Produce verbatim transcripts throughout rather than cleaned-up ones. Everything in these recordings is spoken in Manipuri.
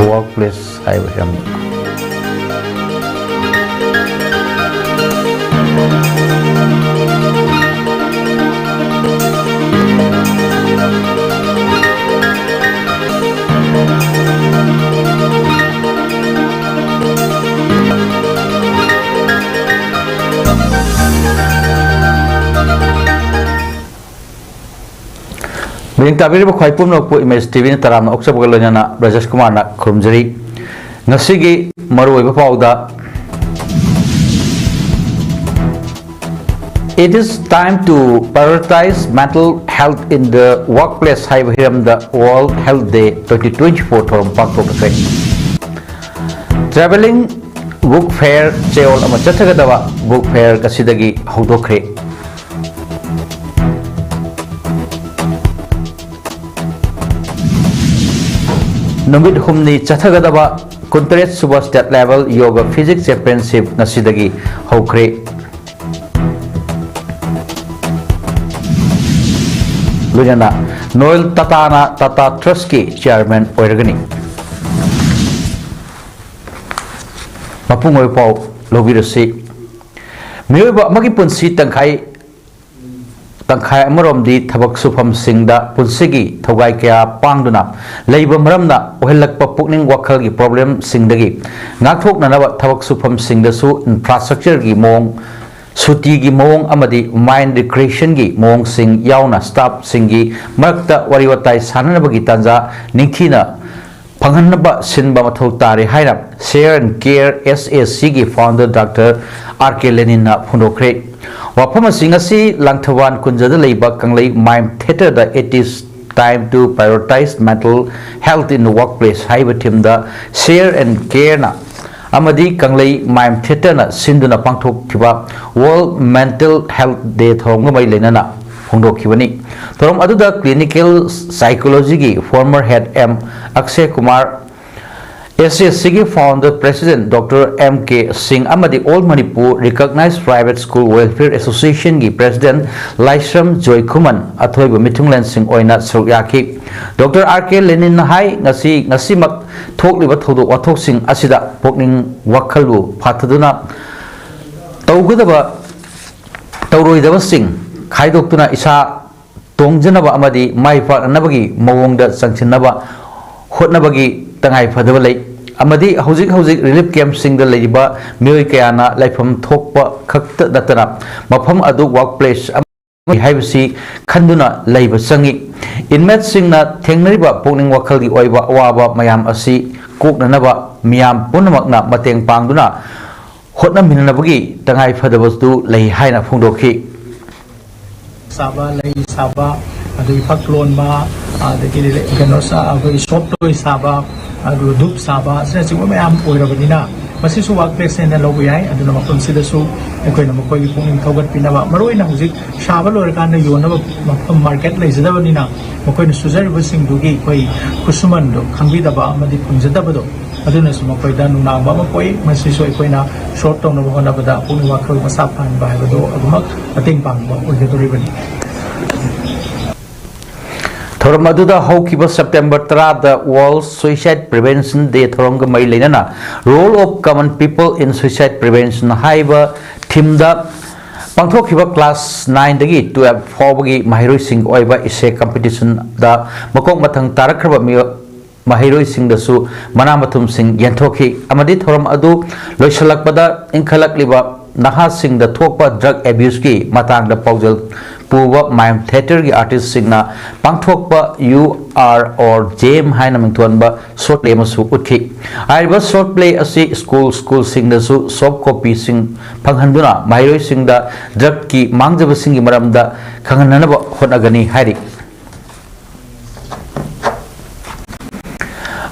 Workplace ꯍꯥꯏꯕ ꯍꯤꯔꯝꯗ꯫ ꯃꯤꯠꯌꯦꯡ ꯇꯥꯕꯤꯔꯤꯕ ꯈ꯭ꯋꯥꯏ ꯄꯨꯝꯅꯃꯛꯄꯨ ꯏꯃꯦꯖ ꯇꯤ ꯚꯤꯅ ꯇꯔꯥꯝꯅ ꯑꯣꯛꯆꯕꯒ ꯂꯣꯏꯅꯅ ꯕ꯭ꯔꯖꯦꯁ ꯀꯨꯃꯥꯔꯅ ꯈꯨꯔꯨꯝꯖꯔꯤ꯫ ꯉꯁꯤꯒꯤ ꯃꯔꯨꯑꯣꯏꯕ ꯄꯥꯎꯗ, "It is time to prioritize mental health in the workplace" ꯍꯥꯏꯕ ꯍꯤꯔꯝꯗ World Health Day twenty twenty-four ꯊꯧꯔꯝ ꯄꯥꯡꯊꯣꯛꯈ꯭ꯔꯦ꯫ Travelling Book Fair ꯆꯌꯣꯜ ꯑꯃ ꯆꯠꯊꯒꯗꯕ book fair ꯉꯁꯤꯗꯒꯤ ꯍꯧꯗꯣꯛꯈ꯭ꯔꯦ꯫ ꯅꯨꯃꯤꯠ ꯍꯨꯝꯅꯤ ꯆꯠꯊꯒꯗꯕ ꯀꯨꯟꯇꯔꯦꯠ ꯁꯨꯕ State Level Yoga Physics Championship ꯉꯁꯤꯗꯒꯤ ꯍꯧꯈ꯭ꯔꯦ꯫ ꯂꯣꯏꯅꯅ ꯅꯣꯌꯦꯜ ꯇꯥꯇꯥꯅ ꯇꯥꯇꯥ ꯇ꯭ꯔꯁꯀꯤ ꯆꯤꯌꯥꯔꯃꯦꯟ ꯑꯣꯏꯔꯒꯅꯤ꯫ ꯃꯄꯨꯡ ꯑꯣꯏꯕ ꯄꯥꯎ ꯂꯧꯕꯤꯔꯁꯤ꯫ ꯃꯤꯑꯣꯏꯕ ꯑꯃꯒꯤ ꯄꯨꯟꯁꯤ ꯇꯪꯈꯥꯏ, ꯇꯪꯈꯥꯏ ꯑꯃꯔꯣꯝꯗꯤ ꯊꯕꯛ ꯁꯨꯐꯝꯁꯤꯡꯗ ꯄꯨꯟꯁꯤꯒꯤ ꯊꯧꯒꯥꯏ ꯀꯌꯥ ꯄꯥꯡꯗꯨꯅ ꯂꯩꯕ ꯃꯔꯝꯅ ꯑꯣꯏꯍꯜꯂꯛꯄ ꯄꯨꯛꯅꯤꯡ ꯋꯥꯈꯜꯒꯤ ꯄ꯭ꯔꯣꯕ꯭ꯂꯦꯝꯁꯤꯡꯗꯒꯤ ꯉꯥꯛꯊꯣꯛꯅꯅꯕ ꯊꯕꯛ ꯁꯨꯐꯝꯁꯤꯡꯗꯁꯨ ꯏꯟꯐ꯭ꯔꯥꯁ꯭ꯇ꯭ꯔꯛꯆꯔꯒꯤ ꯃꯑꯣꯡ, ꯁꯨꯇꯤꯒꯤ ꯃꯑꯣꯡ ꯑꯃꯗꯤ ꯃꯥꯏꯟꯗ ꯔꯤꯀ꯭ꯔꯤꯌꯦꯁꯟꯒꯤ ꯃꯑꯣꯡꯁꯤꯡ ꯌꯥꯎꯅ ꯁ꯭ꯇꯥꯐꯁꯤꯡꯒꯤ ꯃꯔꯛꯇ ꯋꯥꯔꯤ ꯋꯥꯇꯥꯏ ꯁꯥꯟꯅꯅꯕꯒꯤ ꯇꯥꯟꯖꯥ ꯅꯤꯡꯊꯤꯅ ꯐꯪꯍꯟꯅꯕ ꯁꯤꯟꯕ ꯃꯊꯧ ꯇꯥꯔꯦ ꯍꯥꯏꯅ Share and Care S A C ꯒꯤ founder Doctor R K ꯂꯦꯅꯤꯟꯅ ꯐꯣꯡꯗꯣꯛꯈ꯭ꯔꯦ꯫ ꯋꯥꯐꯝ ꯑꯁꯤ ꯉꯁꯤ ꯂꯥꯡꯊꯕꯥꯟ ꯀꯨꯟꯖꯗ ꯂꯩꯕ ꯀꯪꯂꯩ ꯃꯥꯏꯝ ꯊꯤꯌꯦꯇꯔꯗ "It is time to prioritize mental health in the workplace" ꯍꯥꯏꯕ ꯊꯤꯝꯗ Share and Careꯅ ꯑꯃꯗꯤ ꯀꯪꯂꯩ ꯃꯥꯏꯝ ꯊꯤꯌꯦꯇꯔꯅ ꯁꯤꯟꯗꯨꯅ ꯄꯥꯡꯊꯣꯛꯈꯤꯕ World Mental Health Day ꯊꯧꯔꯝꯒ ꯃꯔꯤ ꯂꯩꯅꯅ ꯐꯣꯡꯗꯣꯛꯈꯤꯕꯅꯤ꯫ ꯊꯧꯔꯝ ꯑꯗꯨꯗ clinical psychologyꯒꯤ former head M ꯑꯛꯁꯦ Kumar, ꯑꯦꯁ ꯑꯦꯁ ꯁꯤꯒꯤ founder president Doctor M K Singh ꯑꯃꯗꯤ All Manipur Recognized Private School Welfare Associationꯒꯤ president ꯂꯥꯏꯁ꯭ꯔꯝ ꯖꯣꯏꯈꯨꯃꯟ ꯑꯊꯣꯏꯕ ꯃꯤꯊꯨꯡꯂꯦꯟꯁꯤꯡ ꯑꯣꯏꯅ ꯁꯔꯨꯛ ꯌꯥꯈꯤ꯫ ꯗꯣꯛꯇꯔ ꯑꯥꯔ ꯀꯦ ꯂꯦꯅꯤꯟꯅ ꯍꯥꯏ, ꯉꯁꯤ, ꯉꯁꯤꯃꯛ ꯊꯣꯛꯂꯤꯕ ꯊꯧꯗꯣꯛ ꯋꯥꯊꯣꯛꯁꯤꯡ ꯑꯁꯤꯗ ꯄꯨꯛꯅꯤꯡ ꯋꯥꯈꯜꯕꯨ ꯐꯥꯊꯗꯨꯅ ꯇꯧꯒꯗꯕ, ꯇꯧꯔꯣꯏꯗꯕꯁꯤꯡ ꯈꯥꯏꯗꯣꯛꯇꯨꯅ ꯏꯁꯥ ꯇꯣꯡꯖꯅꯕ ꯑꯃꯗꯤ ꯃꯥꯏ ꯄꯥꯛꯅꯅꯕꯒꯤ ꯃꯑꯣꯡꯗ ꯆꯪꯁꯤꯟꯅꯕ ꯍꯣꯠꯅꯕꯒꯤ ꯇꯉꯥꯏ ꯐꯗꯕ ꯂꯩ꯫ ꯑꯃꯗꯤ ꯍꯧꯖꯤꯛ ꯍꯧꯖꯤꯛ relief campꯁꯤꯡꯗ ꯂꯩꯔꯤꯕ ꯃꯤꯑꯣꯏ ꯀꯌꯥꯅ ꯂꯩꯐꯝ ꯊꯣꯛꯄ ꯈꯛꯇ ꯅꯠꯇꯅ ꯃꯐꯝ ꯑꯗꯨ work place ꯑꯃꯅꯤ ꯍꯥꯏꯕꯁꯤ ꯈꯟꯗꯨꯅ ꯂꯩꯕ ꯆꯪꯏ꯫ Inmateꯁꯤꯡꯅ ꯊꯦꯡꯅꯔꯤꯕ ꯄꯨꯛꯅꯤꯡ ꯋꯥꯈꯜꯒꯤ ꯑꯣꯏꯕ ꯑꯋꯥꯕ ꯃꯌꯥꯝ ꯑꯁꯤ ꯀꯣꯛꯅꯅꯕ ꯃꯤꯌꯥꯝ ꯄꯨꯝꯅꯃꯛꯅ ꯃꯇꯦꯡ ꯄꯥꯡꯗꯨꯅ ꯍꯣꯠꯅꯃꯤꯟꯅꯅꯕꯒꯤ ꯇꯉꯥꯏ ꯐꯗꯕꯗꯨ ꯂꯩ ꯍꯥꯏꯅ ꯐꯣꯡꯗꯣꯛꯈꯤ꯫ ꯁꯥꯕ, ꯂꯩ ꯁꯥꯕ, ꯑꯗꯒꯤ ꯐꯛ ꯂꯣꯟꯕ, ꯑꯗꯒꯤ ꯀꯩꯅꯣ ꯁꯥ-, ꯑꯩꯈꯣꯏꯒꯤ soap toy ꯁꯥꯕ, ꯑꯗꯨꯒ ꯙꯨꯞ ꯁꯥꯕ, ꯑꯁꯤꯅꯆꯤꯡꯕ ꯃꯌꯥꯝ ꯑꯣꯏꯔꯕꯅꯤꯅ, ꯃꯁꯤꯁꯨ work place ꯍꯥꯏꯅ ꯂꯧꯕ ꯌꯥꯏ꯫ ꯑꯗꯨꯅ ꯃꯐꯝꯁꯤꯗꯁꯨ ꯑꯩꯈꯣꯏꯅ ꯃꯈꯣꯏꯒꯤ ꯄꯨꯛꯅꯤꯡ ꯊꯧꯒꯠꯄꯤꯅꯕ, ꯃꯔꯨꯑꯣꯏꯅ ꯍꯧꯖꯤꯛ ꯁꯥꯕ ꯂꯣꯏꯔꯀꯥꯟꯗ ꯌꯣꯟꯅꯕ ꯃꯐꯝ, market ꯂꯩꯖꯗꯕꯅꯤꯅ, ꯃꯈꯣꯏꯅ ꯁꯨꯖꯔꯤꯕꯁꯤꯡꯗꯨꯒꯤ ꯑꯩꯈꯣꯏ ꯈꯨꯠꯁꯨꯃꯟꯗꯣ ꯈꯪꯕꯤꯗꯕ ꯑꯃꯗꯤ ꯐꯪꯖꯗꯕꯗꯣ, ꯑꯗꯨꯅꯁꯨ ꯃꯈꯣꯏꯗ ꯅꯨꯡꯅꯥꯡꯕ ꯑꯃ ꯄꯣꯛꯏ꯫ ꯃꯁꯤꯁꯨ ꯑꯩꯈꯣꯏꯅ solve ꯇꯧꯅꯕ ꯍꯣꯠꯅꯕꯗ ꯄꯨꯛꯅꯤꯡ ꯋꯥꯈꯜ ꯃꯁꯥ ꯐꯍꯟꯕ ꯍꯥꯏꯕꯗꯨ ꯑꯗꯨꯃꯛ ꯃꯇꯦꯡ ꯄꯥꯡꯕ ꯑꯣꯏꯒꯗꯧꯔꯤꯕꯅꯤ꯫ ꯊꯧꯔꯝ ꯑꯗꯨꯗ ꯍꯧꯈꯤꯕ September ꯇꯔꯥꯗ World Suicide Prevention Day ꯊꯧꯔꯝꯒ ꯃꯔꯤ ꯂꯩꯅꯅ Role of Common People in Suicide Prevention ꯍꯥꯏꯕ themeꯗ ꯄꯥꯡꯊꯣꯛꯈꯤꯕ class nineꯗꯒꯤ twelve ꯐꯥꯎꯕꯒꯤ ꯃꯍꯩꯔꯣꯏꯁꯤꯡꯒꯤ ꯑꯣꯏꯕ essay competitionꯗ ꯃꯀꯣꯛ ꯃꯊꯪ ꯇꯥꯔꯛꯈ꯭ꯔꯕ ꯃꯤꯑꯣ-, ꯃꯍꯩꯔꯣꯏꯁꯤꯡꯗꯁꯨ ꯃꯅꯥ ꯃꯊꯨꯝꯁꯤꯡ ꯌꯦꯟꯊꯣꯛꯈꯤ ꯑꯃꯗꯤ ꯊꯧꯔꯝ ꯑꯗꯨ ꯂꯣꯏꯁꯤꯜꯂꯛꯄꯗ ꯏꯟꯈꯠꯂꯛꯂꯤꯕ ꯅꯍꯥꯁꯤꯡꯗ ꯊꯣꯛꯄ drug abuseꯀꯤ ꯃꯇꯥꯡꯗ ꯄꯥꯎꯖꯦꯜ ꯄꯨꯕ mime theatreꯒꯤ artistꯁꯤꯡꯅ ꯄꯥꯡꯊꯣꯛꯄ You Are or Jam ꯍꯥꯏꯅ ꯃꯤꯡꯊꯣꯟꯕ short play ꯑꯃꯁꯨ ꯎꯠꯈꯤ꯫ ꯍꯥꯏꯔꯤꯕ short play ꯑꯁꯤ school, schoolꯁꯤꯡꯗꯁꯨ soft copyꯁꯤꯡ ꯐꯪꯍꯟꯗꯨꯅ ꯃꯍꯩꯔꯣꯏꯁꯤꯡꯗ drugꯀꯤ ꯃꯥꯡꯖꯕꯁꯤꯡꯒꯤ ꯃꯔꯝꯗ ꯈꯪꯍꯟꯅꯅꯕ ꯍꯣꯠꯅꯒꯅꯤ ꯍꯥꯏꯔꯤ꯫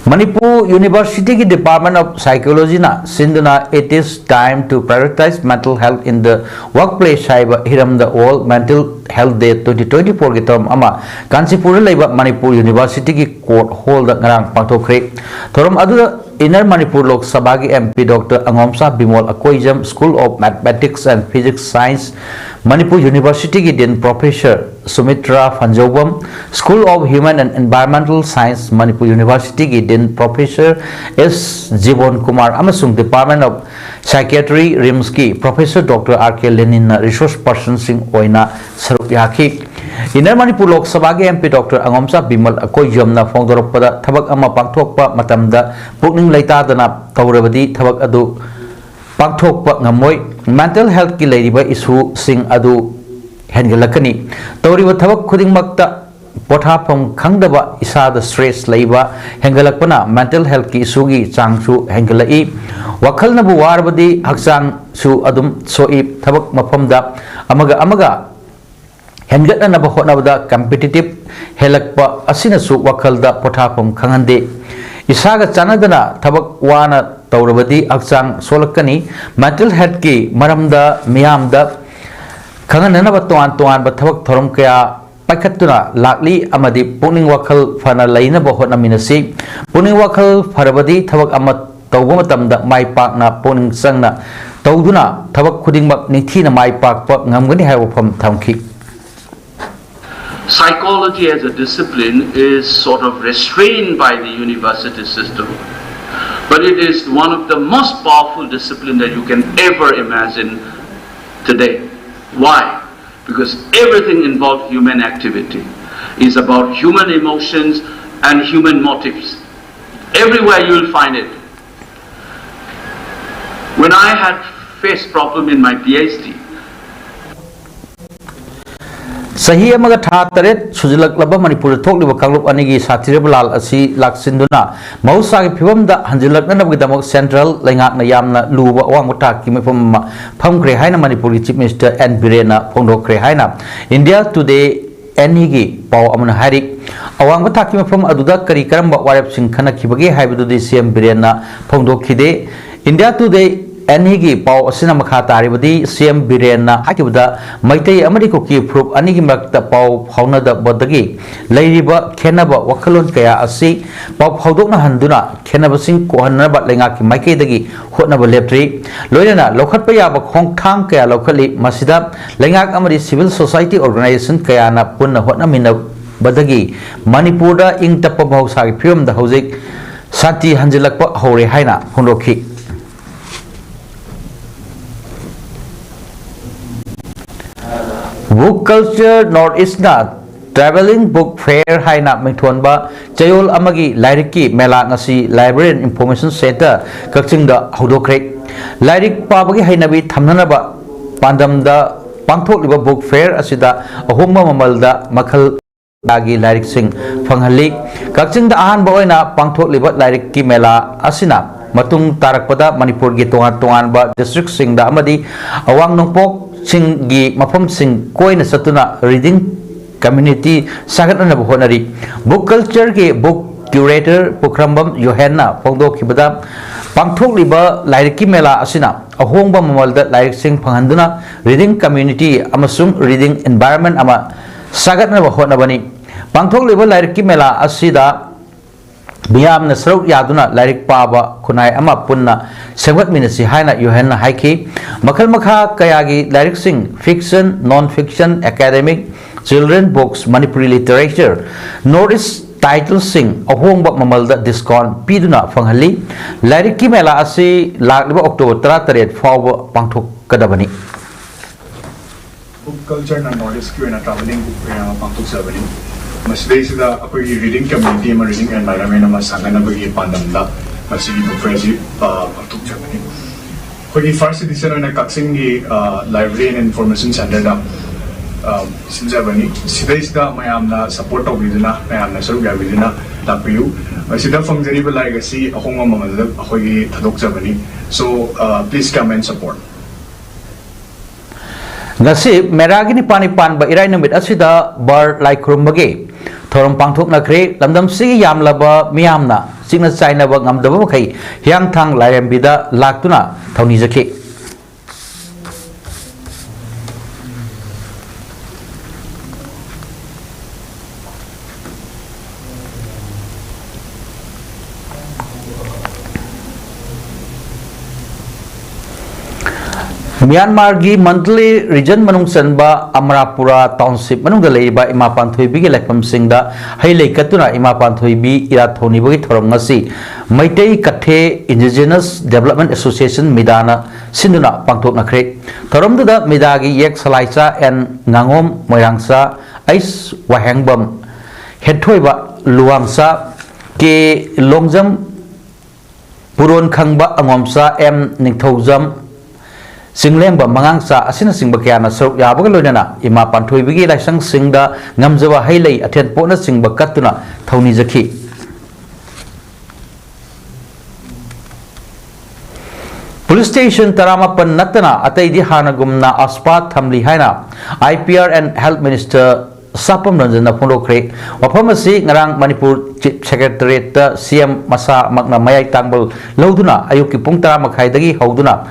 ꯃꯅꯤꯄꯨꯔ Universityꯒꯤ Department of Psychologyꯅ ꯁꯤꯟꯗꯨꯅ It is time to prioritize mental health in the workplace ꯍꯥꯏꯕ ꯍꯤꯔꯝꯗ World Mental Health Day twenty twenty-four ꯒꯤ ꯊꯧꯔꯝ ꯑꯃ ꯀꯥꯟꯆꯤꯄꯨꯔꯗ ꯂꯩꯕ ꯃꯅꯤꯄꯨꯔ ꯌꯨꯅꯤꯚꯔꯁꯤꯇꯤꯒꯤ ꯀꯣꯔꯠ ꯍꯣꯜꯗ ꯉꯔꯥꯡ ꯄꯥꯡꯊꯣꯛꯈ꯭ꯔꯦ꯫ ꯊꯧꯔꯝ ꯑꯗꯨꯗ ꯏꯟꯅꯔ ꯃꯅꯤꯄꯨꯔ ꯂꯣꯛ ꯁꯚꯥꯒꯤ M P Doctor ꯑꯉꯣꯝꯆꯥ Bimol Akoijam, School of Mathematics and Physics Science, Manipur ꯌꯨꯅꯤꯚꯔꯁꯤꯇꯤꯒꯤ Dean Professor ꯁꯨꯃꯤꯇ꯭ꯔꯥ ꯐꯟꯖꯧꯕꯝ, School of Human and Environmental Science, Manipur ꯌꯨꯅꯤꯚꯔꯁꯤꯇꯤꯒꯤ Dean Professor S ꯖꯤꯕꯣꯟ ꯀꯨꯃꯥꯔ ꯑꯃꯁꯨꯡ Department of Psychiatry, RIMSꯀꯤ Professor Doctor R K ꯂꯦꯅꯤꯟꯅ resource personꯁꯤꯡ ꯑꯣꯏꯅ ꯁꯔꯨꯛ ꯌꯥꯈꯤ꯫ ꯏꯟꯅꯔ ꯃꯅꯤꯄꯨꯔ ꯂꯣꯛ ꯁꯚꯥꯒꯤ M P Doctor ꯑꯉꯣꯝꯆꯥ ꯕꯤꯃꯜ ꯑꯀꯣꯏꯖꯝꯅ ꯐꯣꯡꯗꯣꯔꯛꯄꯗ, ꯊꯕꯛ ꯑꯃ ꯄꯥꯡꯊꯣꯛꯄ ꯃꯇꯝꯗ ꯄꯨꯛꯅꯤꯡ ꯂꯩꯇꯥꯗꯅ ꯇꯧꯔꯕꯗꯤ ꯊꯕꯛ ꯑꯗꯨ ꯄꯥꯡꯊꯣꯛꯄ ꯉꯝꯃꯣꯏ꯫ Mental healthꯀꯤ ꯂꯩꯔꯤꯕ issueꯁꯤꯡ ꯑꯗꯨ ꯍꯦꯟꯒꯠꯂꯛꯀꯅꯤ꯫ ꯇꯧꯔꯤꯕ ꯊꯕꯛ ꯈꯨꯗꯤꯡꯃꯛꯇ ꯄꯣꯊꯥꯐꯝ ꯈꯪꯗꯕ, ꯏꯁꯥꯗ stress ꯂꯩꯕ ꯍꯦꯟꯒꯠꯂꯛꯄꯅ mental healthꯀꯤ issueꯒꯤ ꯆꯥꯡꯁꯨ ꯍꯦꯟꯒꯠꯂꯛꯏ꯫ ꯋꯥꯈꯜꯅꯕꯨ ꯋꯥꯔꯕꯗꯤ ꯍꯛꯆꯥꯡꯁꯨ ꯑꯗꯨꯝ ꯁꯣꯛꯏ꯫ ꯊꯕꯛ ꯃꯐꯝꯗ ꯑꯃꯒ ꯑꯃꯒ ꯍꯦꯟꯒꯠꯅꯅꯕ ꯍꯣꯠꯅꯕꯗ competitive ꯍꯦꯜꯂꯛꯄ ꯑꯁꯤꯅꯁꯨ ꯋꯥꯈꯜꯗ ꯄꯣꯊꯥꯐꯝ ꯈꯪꯍꯟꯗꯦ꯫ ꯏꯁꯥꯒ ꯆꯥꯟꯅꯗꯅ ꯊꯕꯛ ꯋꯥꯅ ꯇꯧꯔꯕꯗꯤ ꯍꯛꯆꯥꯡ ꯁꯣꯛꯂꯛꯀꯅꯤ꯫ Mental healthꯀꯤ ꯃꯔꯝꯗ ꯃꯤꯌꯥꯝꯗ ꯈꯪꯍꯟꯅꯅꯕ ꯇꯣꯉꯥꯟ ꯇꯣꯉꯥꯟꯕ ꯊꯕꯛ ꯊꯧꯔꯝ ꯀꯌꯥ ꯄꯥꯏꯈꯠꯇꯨꯅ ꯂꯥꯛꯂꯤ ꯑꯃꯗꯤ ꯄꯨꯛꯅꯤꯡ ꯋꯥꯈꯜ ꯐꯅ ꯂꯩꯅꯕ ꯍꯣꯠꯅꯃꯤꯟꯅꯁꯤ꯫ ꯄꯨꯛꯅꯤꯡ ꯋꯥꯈꯜ ꯐꯔꯕꯗꯤ ꯊꯕꯛ ꯑꯃ ꯇꯧꯕ ꯃꯇꯝꯗ ꯃꯥꯏ ꯄꯥꯛꯅ ꯄꯨꯛꯅꯤꯡ ꯆꯪꯅ ꯇꯧꯗꯨꯅ ꯊꯕꯛ ꯈꯨꯗꯤꯡꯃꯛ ꯅꯤꯡꯊꯤꯅ ꯃꯥꯏ ꯄꯥꯛꯄ ꯉꯝꯒꯅꯤ ꯍꯥꯏꯕ ꯋꯥꯐꯝ ꯊꯝꯈꯤ꯫ Psychology as a discipline is sort of restrained by the university system, but it is one of the most powerful discipline that you can ever imagine today. Why? Because everything involved human activity is about human emotions and human motives. Everywhere you will find it. When I had faced problem in my PhD, ꯆꯍꯤ ꯑꯃꯒ ꯊꯥ ꯇꯔꯦꯠ ꯁꯨꯖꯤꯜꯂꯛꯂꯕ ꯃꯅꯤꯄꯨꯔꯗ ꯊꯣꯛꯂꯤꯕ ꯀꯥꯡꯂꯨꯞ ꯑꯅꯤꯒꯤ ꯁꯥꯊꯤꯔꯕ ꯂꯥꯜ ꯑꯁꯤ ꯂꯥꯛꯁꯤꯟꯗꯨꯅ ꯃꯍꯧꯁꯥꯒꯤ ꯐꯤꯕꯝꯗ ꯍꯟꯖꯤꯜꯂꯛꯅꯅꯕꯒꯤꯗꯃꯛ central ꯂꯩꯉꯥꯛꯅ ꯌꯥꯝꯅ ꯂꯨꯕ ꯑꯋꯥꯡꯕ ꯊꯥꯛꯀꯤ ꯃꯤꯐꯝ ꯑꯃ ꯐꯝꯈ꯭ꯔꯦ ꯍꯥꯏꯅ ꯃꯅꯤꯄꯨꯔꯒꯤ Chief Minister N ꯕꯤꯔꯦꯟꯅ ꯐꯣꯡꯗꯣꯛꯈ꯭ꯔꯦ ꯍꯥꯏꯅ India Today ꯑꯦꯟ ꯏꯒꯤ ꯄꯥꯎ ꯑꯃꯅ ꯍꯥꯏꯔꯤ꯫ ꯑꯋꯥꯡꯕ ꯊꯥꯛꯀꯤ ꯃꯐꯝ ꯑꯗꯨꯗ ꯀꯔꯤ ꯀꯔꯝꯕ ꯋꯥꯔꯦꯞꯁꯤꯡ ꯈꯟꯅꯈꯤꯕꯒꯦ ꯍꯥꯏꯕꯗꯨꯗꯤ ꯁꯤ ꯑꯦꯝ ꯕꯤꯔꯦꯟꯅ ꯐꯣꯡꯗꯣꯛꯈꯤꯗꯦ꯫ India Today ꯑꯅꯤꯒꯤ ꯄꯥꯎ ꯑꯁꯤꯅ ꯃꯈꯥ ꯇꯥꯔꯤꯕꯗꯤ, ꯁꯤ ꯑꯦꯝ ꯕꯤꯔꯦꯟꯅ ꯍꯥꯏꯈꯤꯕꯗ, ꯃꯩꯇꯩ ꯑꯃꯗꯤ ꯀꯨꯀꯤ ꯐꯨꯔꯨꯞ ꯑꯅꯤꯒꯤ ꯃꯔꯛꯇ ꯄꯥꯎ ꯐꯥꯎꯅꯗꯕꯗꯒꯤ ꯂꯩꯔꯤꯕ ꯈꯦꯟꯅꯕ ꯋꯥꯈꯜꯂꯣꯟ ꯀꯌꯥ ꯑꯁꯤ ꯄꯥꯎ ꯐꯥꯎꯗꯣꯛꯅꯍꯟꯗꯨꯅ ꯈꯦꯟꯅꯕꯁꯤꯡ ꯀꯣꯛꯍꯟꯅꯕ ꯂꯩꯉꯥꯛꯀꯤ ꯃꯥꯏꯀꯩꯗꯒꯤ ꯍꯣꯠꯅꯕ ꯂꯦꯞꯇ꯭ꯔꯤ꯫ ꯂꯣꯏꯅꯅ ꯂꯧꯈꯠꯄ ꯌꯥꯕ ꯈꯣꯡꯊꯥꯡ ꯀꯌꯥ ꯂꯧꯈꯠꯂꯤ꯫ ꯃꯁꯤꯗ ꯂꯩꯉꯥꯛ ꯑꯃꯗꯤ civil society organization ꯀꯌꯥꯅ ꯄꯨꯟꯅ ꯍꯣꯠꯅꯃꯤꯟꯅꯕꯗꯒꯤ ꯃꯅꯤꯄꯨꯔꯗ ꯏꯪ ꯇꯞꯄ ꯃꯍꯧꯁꯥꯒꯤ ꯐꯤꯕꯝꯗ ꯍꯧꯖꯤꯛ ꯁꯥꯟꯇꯤ ꯍꯟꯖꯤꯜꯂꯛꯄ ꯍꯧꯔꯦ ꯍꯥꯏꯅ ꯐꯣꯡꯗꯣꯛꯈꯤ꯫ Book Culture North Eastꯅ Travelling Book Fair ꯍꯥꯏꯅ ꯃꯤꯡꯊꯣꯟꯕ ꯆꯌꯣꯜ ꯑꯃꯒꯤ ꯂꯥꯏꯔꯤꯛꯀꯤ ꯃꯦꯂꯥ ꯉꯁꯤ Library and Information Centre ꯀꯛꯆꯤꯡꯗ ꯍꯧꯗꯣꯛꯈ꯭ꯔꯦ꯫ ꯂꯥꯏꯔꯤꯛ ꯄꯥꯕꯒꯤ ꯍꯩꯅꯕꯤ ꯊꯝꯅꯅꯕ ꯄꯥꯟꯗꯝꯗ ꯄꯥꯡꯊꯣꯛꯂꯤꯕ book fair ꯑꯁꯤꯗ ꯑꯍꯣꯡꯕ ꯃꯃꯜꯗ ꯃꯈꯜ ꯀꯌꯥꯒꯤ ꯂꯥꯏꯔꯤꯛꯁꯤꯡ ꯐꯪꯍꯜꯂꯤ꯫ ꯀꯛꯆꯤꯡꯗ ꯑꯍꯥꯟꯕ ꯑꯣꯏꯅ ꯄꯥꯡꯊꯣꯛꯂꯤꯕ ꯂꯥꯏꯔꯤꯛꯀꯤ ꯃꯦꯂꯥ ꯑꯁꯤꯅ ꯃꯇꯨꯡ ꯇꯥꯔꯛꯄꯗ ꯃꯅꯤꯄꯨꯔꯒꯤ ꯇꯣꯉꯥꯟ ꯇꯣꯉꯥꯟꯕ districtꯁꯤꯡꯗ ꯑꯃꯗꯤ ꯑꯋꯥꯡ ꯅꯣꯡꯄꯣꯛꯁꯤꯡꯒꯤ ꯃꯐꯝꯁꯤꯡ ꯀꯣꯏꯅ ꯆꯠꯇꯨꯅ reading community ꯁꯥꯒꯠꯅꯅꯕ ꯍꯣꯠꯅꯔꯤ꯫ Book Cultureꯒꯤ book curator ꯄꯨꯈ꯭ꯔꯝꯕꯝ ꯌꯣꯍꯦꯟꯅ ꯐꯣꯡꯗꯣꯛꯈꯤꯕꯗ, ꯄꯥꯡꯊꯣꯛꯂꯤꯕ ꯂꯥꯏꯔꯤꯛꯀꯤ ꯃꯦꯂꯥ ꯑꯁꯤꯅ ꯑꯍꯣꯡꯕ ꯃꯃꯜꯗ ꯂꯥꯏꯔꯤꯛꯁꯤꯡ ꯐꯪꯍꯟꯗꯨꯅ reading community ꯑꯃꯁꯨꯡ reading environment ꯑꯃ ꯁꯥꯒꯠꯅꯕ ꯍꯣꯠꯅꯕꯅꯤ꯫ ꯄꯥꯡꯊꯣꯛꯂꯤꯕ ꯂꯥꯏꯔꯤꯛꯀꯤ ꯃꯦꯂꯥ ꯑꯁꯤꯗ ꯃꯤꯌꯥꯝꯅ ꯁꯔꯨꯛ ꯌꯥꯗꯨꯅ ꯂꯥꯏꯔꯤꯛ ꯄꯥꯕ ꯈꯨꯟꯅꯥꯏ ꯑꯃ ꯄꯨꯟꯅ ꯁꯦꯝꯒꯠꯃꯤꯟꯅꯁꯤ ꯍꯥꯏꯅ ꯌꯣꯍꯦꯟꯅ ꯍꯥꯏꯈꯤ꯫ ꯃꯈꯜ ꯃꯈꯥ ꯀꯌꯥꯒꯤ ꯂꯥꯏꯔꯤꯛꯁꯤꯡ, fiction, non-fiction, academic, children books, Manipuri literature, North East titleꯁꯤꯡ ꯑꯍꯣꯡꯕ ꯃꯃꯜꯗ discount ꯄꯤꯗꯨꯅ ꯐꯪꯍꯜꯂꯤ꯫ ꯂꯥꯏꯔꯤꯛꯀꯤ ꯃꯦꯂꯥ ꯑꯁꯤ ꯂꯥꯛꯂꯤꯕ October ꯇꯔꯥꯇꯔꯦꯠ ꯐꯥꯎꯕ ꯄꯥꯡꯊꯣꯛꯀꯗꯕꯅꯤ꯫ Book Cultureꯅ North Eastꯀꯤ ꯑꯣꯏꯅ travelling book fair ꯑꯃ ꯄꯥꯡꯊꯣꯛꯆꯕꯅꯤ꯫ ꯃꯁꯤꯗꯩꯁꯤꯗ ꯑꯩꯈꯣꯏꯒꯤ reading community ꯑꯃ, reading environment ꯑꯃ ꯁꯥꯒꯠꯅꯕꯒꯤ ꯄꯥꯟꯗꯝꯗ ꯃꯁꯤꯒꯤ book fairꯁꯤ, ꯑ, ꯄꯥꯡꯊꯣꯛꯆꯕꯅꯤ꯫ ꯑꯩꯈꯣꯏꯒꯤ first edition ꯑꯣꯏꯅ ꯀꯛꯆꯤꯡꯒꯤ, ꯑ, Library and Information Centreꯗ, ꯑ, ꯁꯤꯟꯖꯕꯅꯤ꯫ ꯁꯤꯗꯩꯁꯤꯗ ꯃꯌꯥꯝꯅ support ꯇꯧꯕꯤꯗꯨꯅ, ꯃꯌꯥꯝꯅ ꯁꯔꯨꯛ ꯌꯥꯕꯤꯗꯨꯅ ꯂꯥꯛꯄꯤꯌꯨ꯫ ꯃꯁꯤꯗ ꯐꯪꯖꯔꯤꯕ ꯂꯥꯏꯔꯤꯛ ꯑꯁꯤ ꯑꯍꯣꯡꯕ ꯃꯃꯜꯗ ꯑꯩꯈꯣꯏꯒꯤ ꯊꯥꯗꯣꯛꯆꯕꯅꯤ꯫ So, uh, please come and support. ꯉꯁꯤ ꯃꯦꯔꯥꯒꯤ ꯅꯤꯄꯥꯜꯅꯤ ꯄꯥꯟꯕ ꯏꯔꯥꯏ ꯅꯨꯃꯤꯠ ꯑꯁꯤꯗ ꯕꯥꯔ ꯂꯥꯏ ꯈꯨꯔꯨꯝꯕꯒꯤ ꯊꯧꯔꯝ ꯄꯥꯡꯊꯣꯛꯅꯈ꯭ꯔꯦ꯫ ꯂꯝꯗꯝꯁꯤꯒꯤ ꯌꯥꯝꯂꯕ ꯃꯤꯌꯥꯝꯅ ꯆꯤꯛꯅ ꯆꯥꯏꯅꯕ ꯉꯝꯗꯕ ꯃꯈꯩ ꯍꯤꯌꯥꯡꯊꯥꯡ ꯂꯥꯏꯔꯦꯝꯕꯤꯗ ꯂꯥꯛꯇꯨꯅ ꯊꯧꯅꯤꯖꯈꯤ꯫ ꯃ꯭ꯌꯥꯟꯃꯥꯔꯒꯤ ꯃꯟꯗꯂꯦ ꯔꯤꯖꯟ ꯃꯅꯨꯡ ꯆꯟꯕ ꯑꯃꯔꯥꯄꯨꯔꯥ ꯇꯥꯎꯟꯁꯤꯞ ꯃꯅꯨꯡꯗ ꯂꯩꯔꯤꯕ ꯏꯃꯥ ꯄꯥꯟꯊꯣꯏꯕꯤꯒꯤ ꯂꯥꯏꯐꯝꯁꯤꯡꯗ ꯍꯩ ꯂꯩ ꯀꯠꯇꯨꯅ ꯏꯃꯥ ꯄꯥꯟꯊꯣꯏꯕꯤ ꯏꯔꯥꯠ ꯊꯧꯅꯤꯕꯒꯤ ꯊꯧꯔꯝ ꯉꯁꯤ ꯃꯩꯇꯩ ꯀꯊꯦ ꯏꯟꯗꯤꯖꯤꯅꯁ ꯗꯦꯕꯂꯞꯃꯦꯟ ꯑꯦꯁꯣꯁꯤꯌꯦꯁꯟ, ꯃꯤꯗꯥꯅ ꯁꯤꯟꯗꯨꯅ ꯄꯥꯡꯊꯣꯛꯅꯈ꯭ꯔꯦ꯫ ꯊꯧꯔꯝꯗꯨꯗ ꯃꯤꯗꯥꯒꯤ ꯌꯦꯛ ꯁꯂꯥꯏꯆꯥ ꯑꯦꯟ ꯉꯥꯉꯣꯝ, ꯃꯣꯏꯔꯥꯡꯆꯥ ꯑꯩꯁ ꯋꯥꯍꯦꯡꯕꯝ, ꯍꯦꯠꯊꯣꯏꯕ ꯂꯨꯋꯥꯡꯆꯥ ꯀꯦ ꯂꯣꯡꯖꯝ, ꯄꯨꯔꯣꯟ ꯈꯪꯕ ꯑꯉꯣꯝꯆꯥ ꯑꯦꯝ ꯅꯤꯡꯊꯧꯖꯝ, ꯆꯤꯡꯂꯦꯝꯕ ꯃꯉꯥꯡꯆꯥ ꯑꯁꯤꯅꯆꯤꯡꯕ ꯀꯌꯥꯅ ꯁꯔꯨꯛ ꯌꯥꯕꯒ ꯂꯣꯏꯅꯅ ꯏꯃꯥ ꯄꯥꯟꯊꯣꯏꯕꯤꯒꯤ ꯂꯥꯏꯁꯪꯁꯤꯡꯗ ꯉꯝꯖꯕ ꯍꯩ ꯂꯩ ꯑꯊꯦꯟ ꯄꯣꯠꯅꯆꯤꯡꯕ ꯀꯠꯇꯨꯅ ꯊꯧꯅꯤꯖꯈꯤ꯫ ꯄꯨꯂꯤꯁ ꯁ꯭ꯇꯦꯁꯟ ꯇꯔꯥꯃꯥꯄꯟ ꯅꯠꯇꯅ ꯑꯇꯩꯗꯤ ꯍꯥꯟꯅꯒꯨꯝꯅ ꯑꯁꯄꯥ ꯊꯝꯂꯤ ꯍꯥꯏꯅ I P R and Health Minister ꯁꯥꯄꯝ ꯔꯟꯖꯟꯅ ꯐꯣꯡꯗꯣꯛꯈ꯭ꯔꯦ꯫ ꯋꯥꯐꯝ ꯑꯁꯤ ꯉꯔꯥꯡ ꯃꯅꯤꯄꯨꯔ ꯆꯤꯐ ꯁꯦꯀ꯭ꯔꯦꯇꯔꯤꯌꯦꯠꯇ ꯁꯤ ꯑꯦꯝ ꯃꯁꯥꯃꯛꯅ ꯃꯌꯥꯏ ꯇꯥꯡꯕ ꯂꯧꯗꯨꯅ ꯑꯌꯨꯛꯀꯤ ꯄꯨꯡ ꯇꯔꯥ ꯃꯈꯥꯏꯗꯒꯤ ꯍꯧꯗꯨꯅ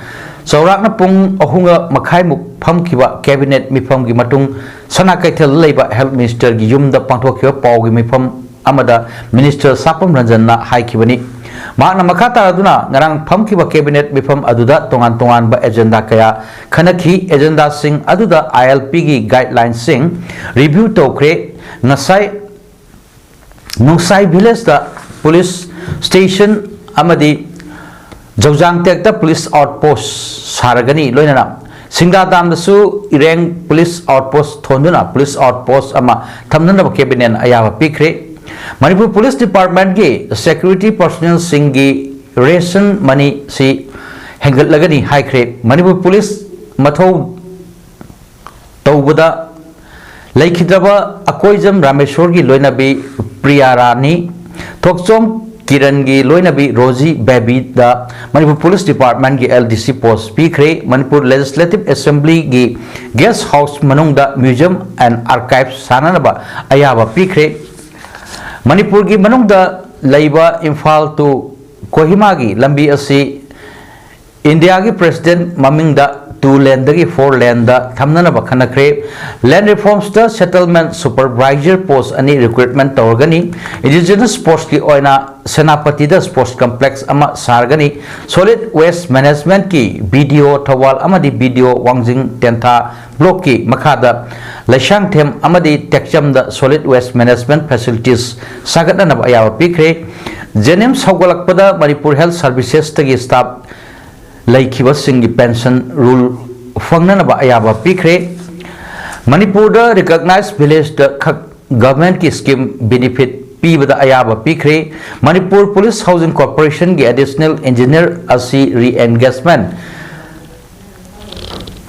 ꯆꯥꯎꯔꯥꯛꯅ ꯄꯨꯡ ꯑꯍꯨꯝ ꯃꯈꯥꯏꯃꯨꯛ ꯐꯝꯈꯤꯕ ꯀꯦꯕꯤꯅꯦꯠ ꯃꯤꯐꯝꯒꯤ ꯃꯇꯨꯡ ꯁꯅꯥ ꯀꯩꯊꯦꯜꯗ ꯂꯩꯕ ꯍꯦꯜꯊ ꯃꯤꯅꯤꯁꯇꯔꯒꯤ ꯌꯨꯝꯗ ꯄꯥꯡꯊꯣꯛꯈꯤꯕ ꯄꯥꯎꯒꯤ ꯃꯤꯐꯝ ꯑꯃꯗ ꯃꯤꯅꯤꯁꯇꯔ ꯁꯥꯄꯝ ꯔꯟꯖꯟꯅ ꯍꯥꯏꯈꯤꯕꯅꯤ꯫ ꯃꯍꯥꯛꯅ ꯃꯈꯥ ꯇꯥꯔꯗꯨꯅ ꯉꯔꯥꯡ ꯐꯝꯈꯤꯕ ꯀꯦꯕꯤꯅꯦꯠ ꯃꯤꯐꯝ ꯑꯗꯨꯗ ꯇꯣꯉꯥꯟ ꯇꯣꯉꯥꯟꯕ ꯑꯦꯖꯦꯟꯗꯥ ꯀꯌꯥ ꯈꯟꯅꯈꯤ꯫ ꯑꯦꯖꯦꯟꯗꯥꯁꯤꯡ ꯑꯗꯨꯗ I L P ꯒꯤ ꯒꯥꯏꯗꯂꯥꯏꯟꯁꯤꯡ ꯔꯤꯚ꯭ꯌꯨ ꯇꯧꯈ꯭ꯔꯦ꯫ ꯉꯁꯥꯏ ꯅꯣꯡꯁꯥꯏ ꯚꯤꯂꯦꯖꯇ ꯄꯨꯂꯤꯁ ꯁ꯭ꯇꯦꯁꯟ ꯑꯃꯗꯤ ꯖꯧꯖꯥꯡꯇꯦꯛꯇ ꯄꯨꯂꯤꯁ ꯑꯥꯎꯠꯄꯣꯁ ꯁꯥꯔꯒꯅꯤ꯫ ꯂꯣꯏꯅꯅ ꯁꯤꯡꯗꯥ ꯗꯥꯝꯗꯁꯨ ꯏꯔꯦꯡ ꯄꯨꯂꯤꯁ ꯑꯥꯎꯠꯄꯣꯁ ꯊꯣꯟꯗꯨꯅ ꯄꯨꯂꯤꯁ ꯑꯥꯎꯠꯄꯣꯁ ꯑꯃ ꯊꯝꯅꯅꯕ ꯀꯦꯕꯤꯅꯦꯠꯅ ꯑꯌꯥꯕ ꯄꯤꯈ꯭ꯔꯦ꯫ ꯃꯅꯤꯄꯨꯔ ꯄꯨꯂꯤꯁ ꯗꯤꯄꯥꯔꯠꯃꯦꯟꯠꯀꯤ ꯁꯦꯀ꯭ꯌꯨꯔꯤꯇꯤ ꯄꯔꯁꯣꯅꯦꯜꯁꯤꯡꯒꯤ ꯔꯦꯁꯟ ꯃꯅꯤꯁꯤ ꯍꯦꯟꯒꯠꯂꯒꯅꯤ ꯍꯥꯏꯈ꯭ꯔꯦ꯫ ꯃꯅꯤꯄꯨꯔ ꯄꯨꯂꯤꯁ ꯃꯊꯧ ꯇꯧꯕꯗ ꯂꯩꯈꯤꯗ꯭ꯔꯕ ꯑꯀꯣꯏꯖꯝ ꯔꯥꯃꯦꯁꯣꯔꯒꯤ ꯂꯣꯏꯅꯕꯤ ꯄ꯭ꯔꯤꯌꯥ ꯔꯥꯅꯤ, ꯊꯣꯛꯆꯣꯝ ꯀꯤꯔꯟꯒꯤ ꯂꯣꯏꯅꯕꯤ ꯔꯣꯖꯤ ꯕꯦꯕꯤꯗ ꯃꯅꯤꯄꯨꯔ ꯄꯨꯂꯤꯁ ꯗꯤꯄꯥꯔꯠꯃꯦꯟꯠꯀꯤ L D C ꯄꯣꯁ ꯄꯤꯈ꯭ꯔꯦ꯫ ꯃꯅꯤꯄꯨꯔ ꯂꯦꯖꯤꯁꯂꯦꯇꯤꯚ ꯑꯦꯁꯦꯝꯕ꯭ꯂꯤꯒꯤ ꯒꯦꯁ ꯍꯥꯎꯁ ꯃꯅꯨꯡꯗ ꯃ꯭ꯌꯨꯖꯤꯌꯝ ꯑꯦꯟ ꯑꯥꯔꯀꯥꯏꯚ ꯁꯥꯅꯅꯕ ꯑꯌꯥꯕ ꯄꯤꯈ꯭ꯔꯦ꯫ ꯃꯅꯤꯄꯨꯔꯒꯤ ꯃꯅꯨꯡꯗ ꯂꯩꯕ ꯏꯝꯐꯥꯜ to ꯀꯣꯍꯤꯃꯥꯒꯤ ꯂꯝꯕꯤ ꯑꯁꯤ ꯏꯟꯗꯤꯌꯥꯒꯤ ꯄ꯭ꯔꯦꯁꯤꯗꯦꯟ ꯃꯃꯤꯡꯗ two laneꯗꯒꯤ four laneꯗ ꯊꯝꯅꯅꯕ ꯈꯟꯅꯈ꯭ꯔꯦ꯫ Land reformsꯇ settlement supervisor post ꯑꯅꯤ recruitment ꯇꯧꯔꯒꯅꯤ꯫ Indigenous sportsꯀꯤ ꯑꯣꯏꯅ ꯁꯦꯅꯥꯄꯇꯤꯗ sports complex ꯑꯃ ꯁꯥꯔꯒꯅꯤ꯫ Solid waste managementꯀꯤ BDO ꯊꯧꯕꯥꯜ ꯑꯃꯗꯤ BDO ꯋꯥꯡꯖꯤꯡ ꯇꯦꯟꯊꯥ blockꯀꯤ ꯃꯈꯥꯗ ꯂꯩꯁꯥꯡꯊꯦꯝ ꯑꯃꯗꯤ ꯇꯦꯛꯆꯝꯗ solid waste management facilities ꯁꯥꯒꯠꯅꯅꯕ ꯑꯌꯥꯕ ꯄꯤꯈ꯭ꯔꯦ꯫ JNIMS ꯍꯧꯒꯠꯂꯛꯄꯗ Manipur Health Servicesꯇꯒꯤ staff ꯂꯩꯈꯤꯕꯁꯤꯡꯒꯤ pension rule ꯐꯪꯅꯅꯕ ꯑꯌꯥꯕ ꯄꯤꯈ꯭ꯔꯦ꯫ ꯃꯅꯤꯄꯨꯔꯗ recognized villageꯇ ꯈꯛ governmentꯀꯤ scheme benefit ꯄꯤꯕꯗ ꯑꯌꯥꯕ ꯄꯤꯈ꯭ꯔꯦ꯫ Manipur Police Housing Corporationꯒꯤ additional engineer ꯑꯁꯤ re-engagement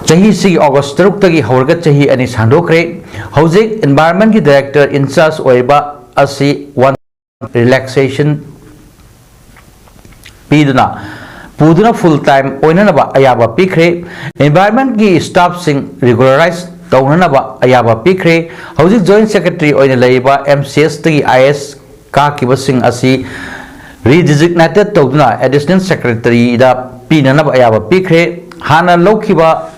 ꯆꯍꯤꯁꯤꯒꯤ August ꯇꯔꯨꯛꯇꯒꯤ ꯍꯧꯔꯒ ꯆꯍꯤ ꯑꯅꯤ ꯁꯥꯡꯗꯣꯛꯈ꯭ꯔꯦ꯫ ꯍꯧꯖꯤꯛ environmentꯀꯤ director in charge ꯑꯣꯏꯔꯤꯕ ꯑꯁꯤ one relaxation ꯄꯤꯗꯨꯅ ꯄꯨꯗꯨꯅ full time ꯑꯣꯏꯅꯅꯕ ꯑꯌꯥꯕ ꯄꯤꯈ꯭ꯔꯦ꯫ Environmentꯀꯤ staffꯁꯤꯡ regularize ꯇꯧꯅꯅꯕ ꯑꯌꯥꯕ ꯄꯤꯈ꯭ꯔꯦ꯫ ꯍꯧꯖꯤꯛ joint secretary ꯑꯣꯏꯅ ꯂꯩꯔꯤꯕ MCSꯇꯒꯤ IAS ꯀꯥꯈꯤꯕꯁꯤꯡ ꯑꯁꯤ redesignated ꯇꯧꯗꯨꯅ additional secretaryꯗ ꯄꯤꯅꯅꯕ ꯑꯌꯥꯕ ꯄꯤꯈ꯭ꯔꯦ꯫ ꯍꯥꯟꯅ ꯂꯧꯈꯤꯕ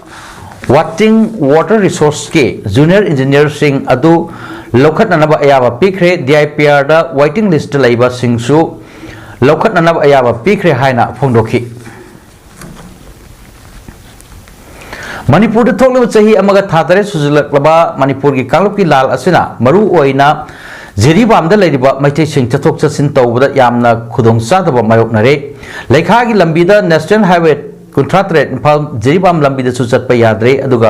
Watting water resourceꯀꯤ junior engineerꯁꯤꯡ ꯑꯗꯨ ꯂꯧꯈꯠꯅꯅꯕ ꯑꯌꯥꯕ ꯄꯤꯈ꯭ꯔꯦ꯫ DIPRꯗ waiting listꯇ ꯂꯩꯕꯁꯤꯡꯁꯨ ꯂꯧꯈꯠꯅꯅꯕ ꯑꯌꯥꯕ ꯄꯤꯈ꯭ꯔꯦ ꯍꯥꯏꯅ ꯐꯣꯡꯗꯣꯛꯈꯤ꯫ ꯃꯅꯤꯄꯨꯔꯗ ꯊꯣꯛꯂꯤꯕ ꯆꯍꯤ ꯑꯃꯒ ꯊꯥ ꯇꯔꯦꯠ ꯁꯨꯖꯤꯜꯂꯛꯂꯕ ꯃꯅꯤꯄꯨꯔꯒꯤ ꯀꯥꯡꯂꯨꯞꯀꯤ ꯂꯥꯜ ꯑꯁꯤꯅ ꯃꯔꯨ ꯑꯣꯏꯅ ꯖꯤꯔꯤꯕꯥꯝꯗ ꯂꯩꯔꯤꯕ ꯃꯩꯇꯩꯁꯤꯡ ꯆꯠꯊꯣꯛ ꯆꯠꯁꯤꯟ ꯇꯧꯕꯗ ꯌꯥꯝꯅ ꯈꯨꯗꯣꯡꯆꯥꯗꯕ ꯃꯥꯌꯣꯛꯅꯔꯦ꯫ ꯂꯩꯈꯥꯒꯤ ꯂꯝꯕꯤꯗ National Highway ꯀꯨꯟꯊ꯭ꯔꯥ ꯇꯔꯦꯠ ꯏꯝꯐꯥꯜ ꯖꯤꯔꯤꯕꯥꯝ ꯂꯝꯕꯤꯗꯁꯨ ꯆꯠꯄ ꯌꯥꯗ꯭ꯔꯦ, ꯑꯗꯨꯒ